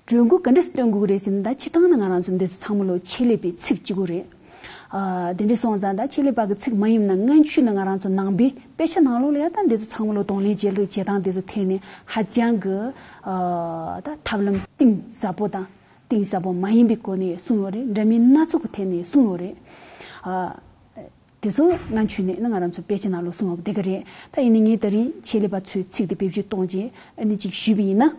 གྲོས་འགོ་ག་འདྲ་ཞིག་བཏོན་དགོས་ཀྱི་རེད་ཟེར་ན། ད་སྤྱིར་བཏང་ནས་ང་རང་ཚོ་འདི་ཚོ་ཚང་མ་ལོ་ཆེད་ལས་པའི་ཚིག་གཅིག་པོ་རེད། ཨ་དེ་འདྲ་སོང་ཙང་ད་ཆེད་ལས་པ་གི་ཚིག་མ་ཡིན་ན། སྔོན་ཆད་ནས་ང་རང་ཚོ་ནང་པའི་དཔེ་ཆ་ནང་ལོགས་ལ་ཡ་ད་འདི་ཚོ་ཚང་མ་ལོ་གདོང་ལེན་བྱེད་ལུགས་བྱེད་སྟངས་འདི་ཚོ་ཐད་ནས་ཧ་ཅང་གི་ཨ་ད་ཐབས་ལམ་གཏིང་ཟབ་པོ་དང་གཏིང་ཟབ་པོ་མ་ཡིན་པའི་སྒོ་ནས་གསུངས་ཡོད་རེད། འདྲ་མིན་སྣ་ཚོགས་ཀྱི་ཐད་ནས་གསུངས་ཡོད་རེད། ཨ་དེ་ཚོ་སྔོན་ཆད་ནས་ནི་ང་རང་ཚོ་དཔེ་ཆ་ནང་ལོགས་གསུངས་ཡོད་པ་དེ་ག་རེད། ད་ཡིན་ནའི་ངས་ད་རིང་ཆེད་ལས་པ་ཚོའི་ཚིག་དེ་བེད་སྤྱོད་གཏོང་རྗེས་ཨ་ནི་ཅིག་ཞུས་པ་ཡིན་ན།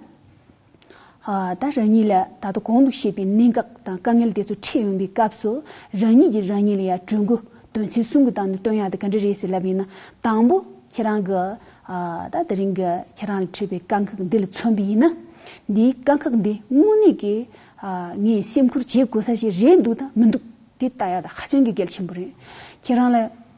ཨ་ད་རང་ཉིད་ལ་ད་ལྟ་གོང་དུ་བཤད་པའི་གནད་འགག་དང་དཀའ་ངལ་དེ་ཚོ་འཕྲད་ཡོང་པའི་སྐབས་སུ། རང་ཉིད་ཀྱིས་རང་ཉིད་ལ་ཡང་གྲོས་འགོ་དོན་ཚན་གསུམ་གྱི་སྟེང་ནས་བཏོན་ཡག་དེ་ག་འདྲ་རེད་ཟེར་ལབ་ཡིན་ན། དང་པོ་ཁྱེད་རང་གི་ཨ་ད་དེ་རིང་གི་ཁྱེད་རང་ལ་འཕྲད་པའི་དཀའ་ཁག་འདི་ལ་མཚོན་པ་ཡིན་ན། འདིའི་དཀའ་ཁག་འདི་དངོས་གནས་ཀྱི་ཨ་ངས་སེམས་ཁུར་བྱེད་དགོས་ས་ཞིག་རེད་འདུག་དང་མི་འདུག་དེ་ལྟ་ཡག་དེ་ཧ་ཅང་གི་གལ་ཆེན་པོ་རེད། ཁྱེད་རང་ལ་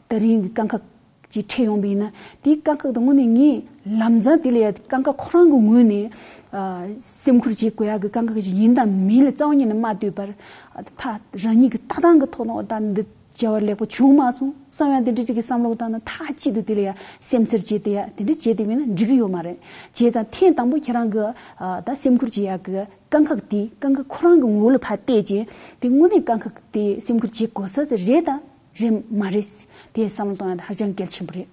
དེ་རིང་གི་དཀའ་ཁག་ཅིག་འཕྲད་ཡོང་བ་ཡིན་ན། དེའི་དཀའ་ཁག་དེ་དངོས་གནས་ངས་ལམ་སང་དེ་ལ་ཡ་དཀའ་ཁག་ཁོ་རང་གི་ངོས་ནས་ཨ་སེམས་ཁུར་བྱེད་དགོས་ཡག་གི་དཀའ་ཁག་ཅིག་ཡིན་དང་མིན་ལ་རྩ་བ་ཉིད་ནས་མ་ལྟོས་པར། ཨ་ཕ་རང་ཉིད་ཀྱི་ལྟ་སྟངས་ཀྱི་ཐོག་ནས། ཨོ་ད་འདི་བྱ་བ་ལེགས་པོ་བྱུང་མ་སོང་བསམ་ཡག་དེ་འདྲ་ཅིག་གི་བསམ་བློ་བཏང་ན། མཐའ་གཅིག་ཏུ་དེ་ལ་ཡ་སེམས་འཚེར་བྱེད་དེ་ཡ་དེ་འདྲ་བྱེད་དེ་མིན་ན་འགྲིག་གི་ཡོད་མ་རེད། བྱས་ཙང་ཐེངས་དང་པོ་ཁྱེད་རང་གི་ཨ་ད་སེམས་ཁུར་བྱེད་ཡག་གི་དཀའ་ཁག་དེ། དཀའ་ཁག་ཁོ་རང་གི་ངོ་བོ་ལ་ཕར་བལྟས་རྗེས། དེ་དངོས་གནས་དཀའ་ཁག་དེ་སེམས་ཁུར་བྱེད་དགོས་ས་ཅིག་རེད་དང་རེད་མ་རེད། དེ་བསམ་བློ་གཏོང་ཡག་དེ་ཧ་ཅང་གལ་ཆེན་པོ་རེད།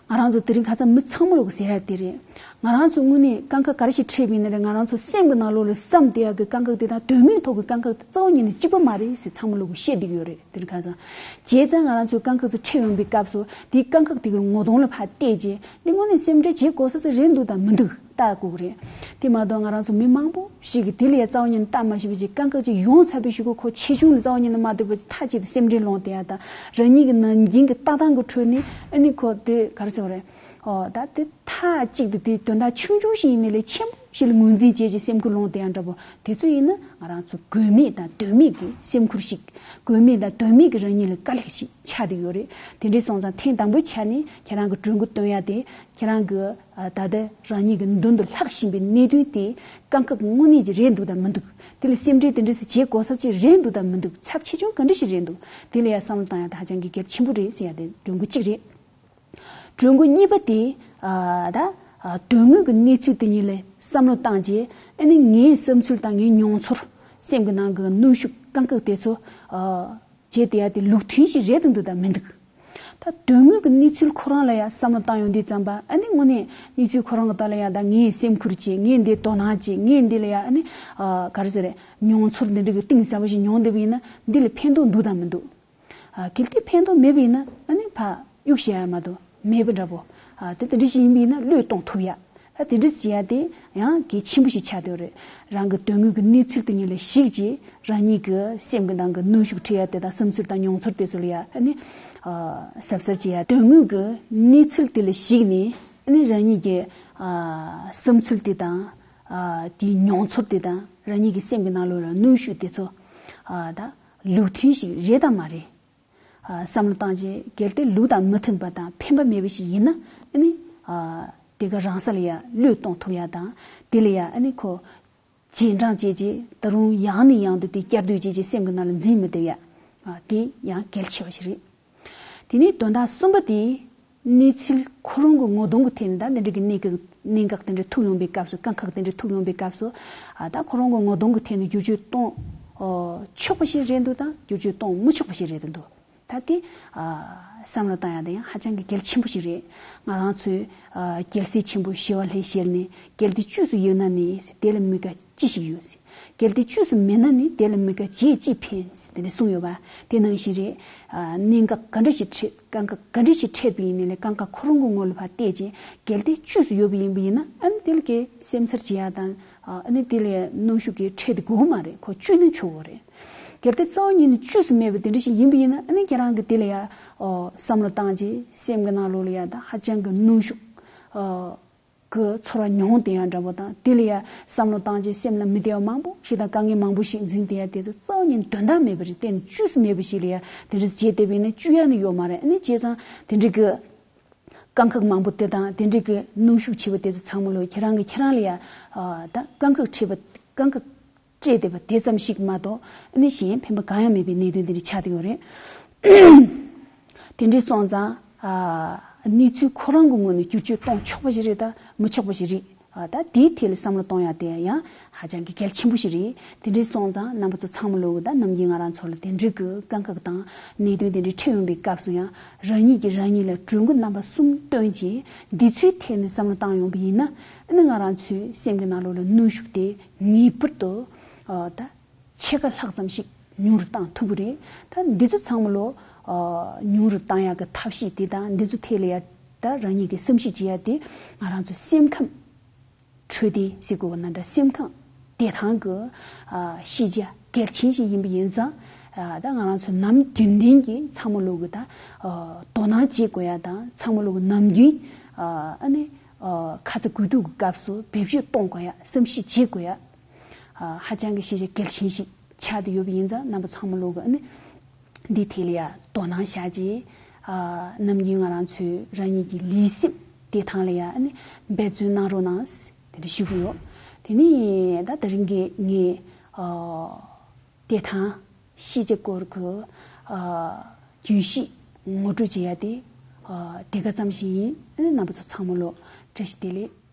ང་རང་ཚོ་དེ་རིང་ཁ་སང་མི་ཚང་མ་ལོག་ཟེར་ཡག་དེ་རེད། ང་རང་ཚོ་དངོས་གནས་དཀའ་ཁག་ག་རེ་ཞིག་འཕྲད་པ་ཡིན་ན་རེད། ང་རང་ཚོ་སེམས་ཀྱི་ནང་ལོགས་ལ་བསམ་བསྡད་ཡག་གི་དཀའ་ཁག་དེ་དང་དོན་དངོས་ཐོག་གི་དཀའ་ཁག་དེ་རྩ་བ་ཉིད་ནས་གཅིག་པ་མ་རེད་ཟེར་ཚང་མ་ལོག་བཤད་བསྡད་ཀྱི་ཡོད་རེད། དེ་རིང་ཁ་སང་བྱས་ཙང་ང་རང་ཚོའི་དཀའ་ཁག་ཚོ་འཕྲད་ཡོང་པའི་སྐབས་སུ། དེའི་དཀའ་ཁག་དེ་གི་ངོ་གདོང་ལ་ཕར་བལྟས་རྗེས། འདི་དངོས་གནས་སེམས་ཁྲལ་བྱེད་དགོས་ས་ཅིག་རེད་འདུག་དང་མི་འདུག་ལྟ་དགོས་ཀྱི་རེད། དེ་མ་གཏོགས་ང་རང་ཚོ་མི་མང་པོ་ཞིག་གིས་དེ་ལ་ཡ་རྩ་བ་ཉིད་ནས་ལྟ་མ་ཤེས་པ་ཅིག་དཀའ་ཁག་ཅིག་ཡོང་ཚར་བའི་གཞུག་གུ་ཁོ་ཆེ་ཆུང་ལ་རྩ་བ་ཉིད་ནས་མ་ལྟོས་པ་ཅིག་མཐའ་གཅིག་ཏུ་སེམས་ཁྲལ་སློང་བསྡད་ཡག་དང་། རང་ཉིད་ཀྱི་ནང་འགན་གྱི་ལྟ་སྟངས་ཀྱི་ཁྲོད་ནས་ཨ་ནི་ཁོ་དེ་ག་རེ་ཟེར་བ་རེད། ཨོ་ད་དེ་མཐའ་གཅིག་ཏུ་དེ་དོན་དག་ཆུང་ཆུང་ཞིག་ཡིན་ནའི་ལས་ཆེན་པོ་ཞིག་ལ་ངོས་འཛིན་བྱས་ཀྱི་སེམས་ཁུར་སློང་བསྡད་ཡག་འདྲ་པོ་དེ་ཚོ་ཡིན་ན། ང་རང་ཚོ་དགོས་མེད་དང་དོན་མེད་ཀྱི་སེམས་ཁུར་ཞིག་དགོས་མེད་དང་དོན་མེད་ཀྱི་རང་ཉིད་ལ་དཀའ་ལས་ཤིག་ཆགས་བསྡད་ཡོད་རེད། དེ་འདྲ་སོང་ཙང་ཐེངས་དང་པོའི་ཆ་ནས་ཁྱེད་རང་གི་གྲོས་འགོ་བཏོན་ཡག་དེ། ཁྱེད་རང་གི་ཨ་ད་ལྟ་རང་ཉིད་ཀྱི་མདུན་དུ་ལྷག་བཞིན་པའི་གནད་དོན་དེ་དཀའ་ཁག་དངོས་གནས་ཅིག་རེད་འདུག་དང་མི་འདུག་དེ་ལ་སེམས་ཁྲལ་དེ་འདྲ་ཞིག་བྱེད་དགོས་ས་ཅིག་རེད་འདུག་དང་མི་འདུག་ཚབས་ཆེ་ཆུང་ག་འདྲ་ཞིག་རེད་འདུག་དེ་ལ་ཡང་བསམ་བློ་བཏང་ཡག་དེ་ཧ་ཅང་གི་གལ་ཆེན་པོ་རེད་ཟེར་ཡག་དེ་གྲོས་འགོ་གཅིག་རེད། གྲོས་འགོ་གཉིས་པ་དེ། ཨ་ད་ཨ་དོན་དངོས་ཀྱི་གནས་ཚུལ་དེ་ཉིད་ལ་བསམ་བློ་བཏང་རྗེས། ཨ་ནི་ངའི་བསམ་ཚུལ་དང་ངའི་མྱོང་ཚོར། སེམས་ཀྱི་ནང་གི་གནོན་ཤུགས་དཀའ་ཁག་དེ་ཚོ་ཨ་བྱེད་བསྡད་ཡག་དེ་ལུགས་མཐུན་ཞིག་རེད་འདུག་དང་མི་འདུག་ད་དོན་དངོས་ཀྱི་གནས་ཚུལ་ཁོ་རང་ལ་ཡང་བསམ་བློ་བཏང་ཡོང་དུས་ཙམ་པ། ཨ་ནི་དངོས་གནས་གནས་ཚུལ་ཁོ་རང་གི་ཐོག་ལ་ཡང་ད་ངས་སེམས་ཁུར་བྱས། ངས་འདི་དོ་སྣང་བྱས། ངས་འདི་ལ་ཡང་ཨ་ནི་ཨ་ག་རེ་ཟེར་རེད། མྱོང་ཚོར་འདི་འདྲ་གི་གཏིང་ཟབ་པ་ཞིག་མྱོང་བསྡད་པ་ཡིན་ན། འདི་ལ་ཕན་ཐོགས་འདུག་དང་མི་འདུག་ཨ་གལ་ཏེ་ཕན་ཐོགས་མེད་པ་ཡིན་ན། ཨ་ནི་ཕར་གཡུག་བཞག་ཡག་མ་གཏོགས་མེད་པ་འདྲ་པོ། ཨ་དེ་དེ་འདྲ་ཞིག་ཡིན་པ་ཡིན་ན་བློས་གཏོང་ཐུབ་ཡག་ད་དེ་འདྲ་བྱེད་ཡག་དེ་ཡང་གལ་ཆེན་པོ་ཞིག་ཆགས་བསྡད་ཡོད་རེད། རང་གི་དོན་དངོས་ཀྱི་གནས་ཚུལ་དེ་ཉིད་ལ་གཞིགས་རྗེས། རང་ཉིད་ཀྱི་སེམས་ཀྱི་ནང་གི་གནོན་ཤུགས་འཕྲད་ཡག་དེ་དང་བསམ་ཚུལ་དང་མྱོང་ཚོར་དེ་ཚོ་ལ་ཡ་ཨ་ནི་ཨ་གཟབ་གཟབ་བྱེད་ཡག་དོན་དངོས་ཀྱི་གནས་ཚུལ་དེ་ལ་གཞིགས་ནས། ཨ་ནི་རང་ཉིད་ཀྱི་ཨ་བསམ་ཚུལ་དེ་དང་། ཨ་དེའི་མྱོང་ཚོར་དེ་དང་། རང་ཉིད་ཀྱི་སེམས་ཀྱི་ནང་ལོགས་ལ་གནོན་ཤུགས་དེ་ཚོ་ཨ་ད་ལུགས་མཐུན་ཞིག་རེད་དང་མ་རེད། ཨ་བསམ་བློ་བཏང་རྗེས། གལ་ཏེ་ལུགས་དང་མི་མཐུན་པ་དང་ཕན་པ་མེད་པ་ཞིག་ཡིན་ན། ཨ་ནི་ཨ་དེ་ག་རང་ས་ལ་ཡ་བློས་གཏོང་ཐུབ་ཡག་དང་། དེ་ལ་ཡ་ཨ་ནི་ཁོ་རྗེས་འབྲང་བྱས་རྗེས། ད་རུང་ཡང་ནས་ཡང་དུ་དེ་བསྐྱར་ཟློས་བྱས་རྗེས་སེམས་ཀྱི་ནང་ལ་འཛིན་མི་བདེ་ཡག་ཨ་དེ་ཡང་གལ་ཆེ་བ་ཞིག་རེད། དེ་ནས་དོན་དག་གསུམ་པ་དེ། གནས་ཚུལ་ཁོ་རང་གི་ངོ་གདོང་གི་ཐད་ནས། ད་འདི་འདྲ་གི་གནད་འགག་གནད་འགག་དེ་འདྲ་ཐུག་ཡོང་པའི་སྐབས་སུ། དཀའ་ཁག་དེ་འདྲ་ཐུག་ཡོང་པའི་སྐབས་སུ། ཨ་ད་ཁོ་རང་གི་ངོ་གདོང་གི་ཐད་ནས་བསྒྱུར་བཅོས་གཏོང་ཨོ་ཆོག་པ་ཞིག་རེད་འདུག་དང་བསྒྱུར་བཅོས་གཏོང་མི་ཆོག་པ་ཞིག་རེད་འདུག་ད་དེ་ཨ་བསམ་བློ་བཏང་ཡག་དེ་ཡང་ཧ་ཅང་གི་གལ་ཆེན་པོ་ཞིག་རེད། ང་རང་ཚོས་ཨ་རྒྱལ་སྲས་ཆེན་པོ་ཞི་བ་ལྷས་ཞལ་ནས་གལ་ཏེ་བཅོས་སུ་ཡོད་ན་ནི་དེ་ལ་དམིགས་པ་ཅི་ཞིག་ཡོད། གལ་ཏེ་བཅོས་སུ་མེད་ན་ནི་དེ་ལ་དམིགས་པ་བྱས་ཅི་ཕན། དེ་འདྲ་གསུངས་ཡོད་པ་དེ་ནང་བཞིན་རེད། ཨ་གནད་འགག་ག་འདྲ་ཞིག་འཕྲད་དཀའ་ཁག་ག་འདྲ་ཞིག་འཕྲད་པ་ཡིན་ནའི་ལས་དཀའ་ཁག་ཁོ་རང་གི་ངོ་ལ་ཕར་བལྟས་ཅིང་གལ་ཏེ་བཅོས་སུ་ཡོད་པ་ཡིན་པ་ཡིན་ན་ཨ་ནི་དེ་ལ་གི་སེམས་འཚབ་བྱེད་ཡག་དང་ཨ་ནི་དེ་ལ་གནོན་ཤུགས་ཀྱི་འཕྲད་དེ་དགོས་ཀྱི་མ་རེད། ཁོ་བཅོས་ན་ཆོག་གི་རེད། གལ་ཏེ་རྩ་བ་ཉིད་ནས་བཅོས་སུ་མེད་པ་དེ་འདྲ་ཞིག་ཡིན་པ་ཡིན་ན་ཨ་ནི་ཁྱེད་རང་གི་དེ་ལ་ཡ་ཨོ་བསམ་བློ་བཏང་རྗེས་སེམས་ཀྱི་ནང་ལོགས་ལ་ཡ་ད་ཧ་ཅང་གི་གནོན་ཤུགས་ཨོ་གི་ཚོར་བ་མྱོང་བསྡད་ཡ་འདྲ་པོ་དང་དེ་ལ་ཡ་བསམ་བློ་བཏང་རྗེས་སེམས་ལ་མི་བདེ་བ་མང་པོ་ཞིག་དང་དཀའ་ངལ་མང་པོ་ཞིག་འཛིན་བསྡད་ཡ་དེ་ཚོ་རྩ་བ་ཉིད་ནས་དོན་དག་མེད་པ་རེད། གཏན་ནས་བཅོས་སུ་མེད་པ་ཞིག་ལ་ཡ་དེ་འདྲ་བྱས་བསྡད་པ་ཡིན་ན་བཅོས་ཡ་ནི་ཡོད་མ་རེད། ཨ་ནི་བྱས་ཙང་དེ་འདྲ་གི་དཀའ་ཁག་མང་པོ་དེ་དང་དེ་འདྲ་གི་གནོན་ཤུགས་ཆེ་བ་དེ་ཚོ་ཚང་མ་ལོ་ཁྱེད་རང་གི་ཁྱེད་རང་ལ་ཡ་ཨ་ད་དཀའ་ཁག་འཕྲད་པ་དཀའ་ཁག་སྤྲད་བསྡད་པ་དེ་ཙམ་ཞིག་མ་གཏོགས་ཨ་ནི་གཞན་ཕན་པ་གང་ཡང་མེད་པའི་གནད་དོན་དེ་འདྲ་ཆགས་བསྡད་ཡོད་རེད། དེ་འདྲ་སོང་ཙང་ཨ་གནས་ཚུལ་ཁོ་རང་གི་ངོས་ནས་བསྒྱུར་བཅོས་གཏོང་ཆོག་པ་ཞིག་རེད་ད་མི་ཆོག་པ་ཞིག་རེད། ཨ་ད་དེའི་ཐད་ལ་བསམ་བློ་གཏོང་ཡ་དེ་ཡང་ཧ་ཅང་གི་གལ་ཆེན་པོ་ཞིག་རེད། དེ་འདྲ་སོང་ཙང་རྣམ་པ་ཚོ་ཚང་མ་ལོ་གི་ད་ནམ་རྒྱུན་ང་རང་ཚོ་ལ་དེ་འདྲའི་གི་དཀའ་ཁག་དང་གནད་དོན་དེ་འདྲའི་འཕྲད་ཡོང་པའི་སྐབས་སུ་ཡང་རང་ཉིད་ཀྱིས་རང་ཉིད་ལ་གྲོས་འགོ་རྣམ་པ་གསུམ་བཏོན་རྗེས་འདི་ཚོའི་ཐད་ནས་བསམ་བློ་བཏང་ཡོང་པ་ཡིན་ན་ཨ་ནི་ང་རང་ཚོའི་སེམས་ཀྱི་ནང་ལོགས་ལ་གནོན་ཤུགས་དེ་ངེས་པར་དུ་ཨ་ད་ཕྱེད་ཀ་ལྷག་ཙམ་ཞིག་ཉུང་རུ་བཏང་ཐུབ་ཀྱི་རེད། ད་འདི་ཚོ་ཚང་མ་ལོ་ཨ་ཉུང་རུ་བཏང་ཡག་གི་ཐབས་ཤེས་དེ་དང་འདི་ཚོ་ཐད་ལ་ཡ་ད་རང་ཉིད་ཀྱིས་བསམ་གཞིག་བྱེད་ཡ་དེ་ང་རང་ཚོ་སེམས་ཁམས་འཕྲོད་བསྟེན་ཟེར་དགོས་པ་ན་འདྲ་སེམས་ཁམས་བདེ་ཐང་གི་ཨ་ཤེས་བྱ་གལ་ཆེན་ཞིག་ཡིན་པ་ཡིན་ཙང་ཨ་ད་ང་རང་ཚོ་ནམ་རྒྱུན་ལྡན་གྱི་ཚང་མ་ལོ་གི་ད་ཨ་དོ་སྣང་བྱེད་དགོས་ཡ་དང་ཚང་མ་ལོ་གི་ནམ་རྒྱུན་ཨ་ཨ་ནི་ཨ་ཁ་ཚ་དགོས་གཏུག་གི་སྐབས་སུ་བེད་སྤྱོད་གཏོང་དགོས་ཡ་བསམ་གཞིག་བྱེད་དགོས་ཡ། ཨ་ཧ་ཅང་གི་ཤེས་བྱ་གལ་ཆེན་ཞིག་ཆགས་བསྡད་ཡོད་པ་ཡིན་ཙང་རྣམ་པ་ཚང་མ་ལོ་གི་ཨ་ནི་འདི་ཐད་ལ་ཡ་དོ་སྣང་བཞག་རྗེས་ཨ་ནམ་རྒྱུན་ང་རང་ཚོའི་རང་ཉིད་ཀྱི་ལུས་སེམས་བདེ་ཐང་ལ་ཡ་ཨ་ནི་འབད་བརྩོན་གནང་རོགས་གནང་དེ་འདྲ་ཞུ་གི་ཡོད། དེ་ནི་ད་དེ་རིང་གི་ངའི་ཨ་བདེ་ཐང་ཤེས་བྱ་སྐོར་གྱི་ཨ་རྒྱུན་ཤེས་ངོ་སྤྲོད་བྱེད་ཡ་དེ་ཨ་དེ་ག་ཙམ་ཞིག་ཡིན། ཨ་ནི་རྣམ་པ་ཚོ་ཚང་མ་ལོ་བཀྲ་ཤིས་བདེ་ལེགས།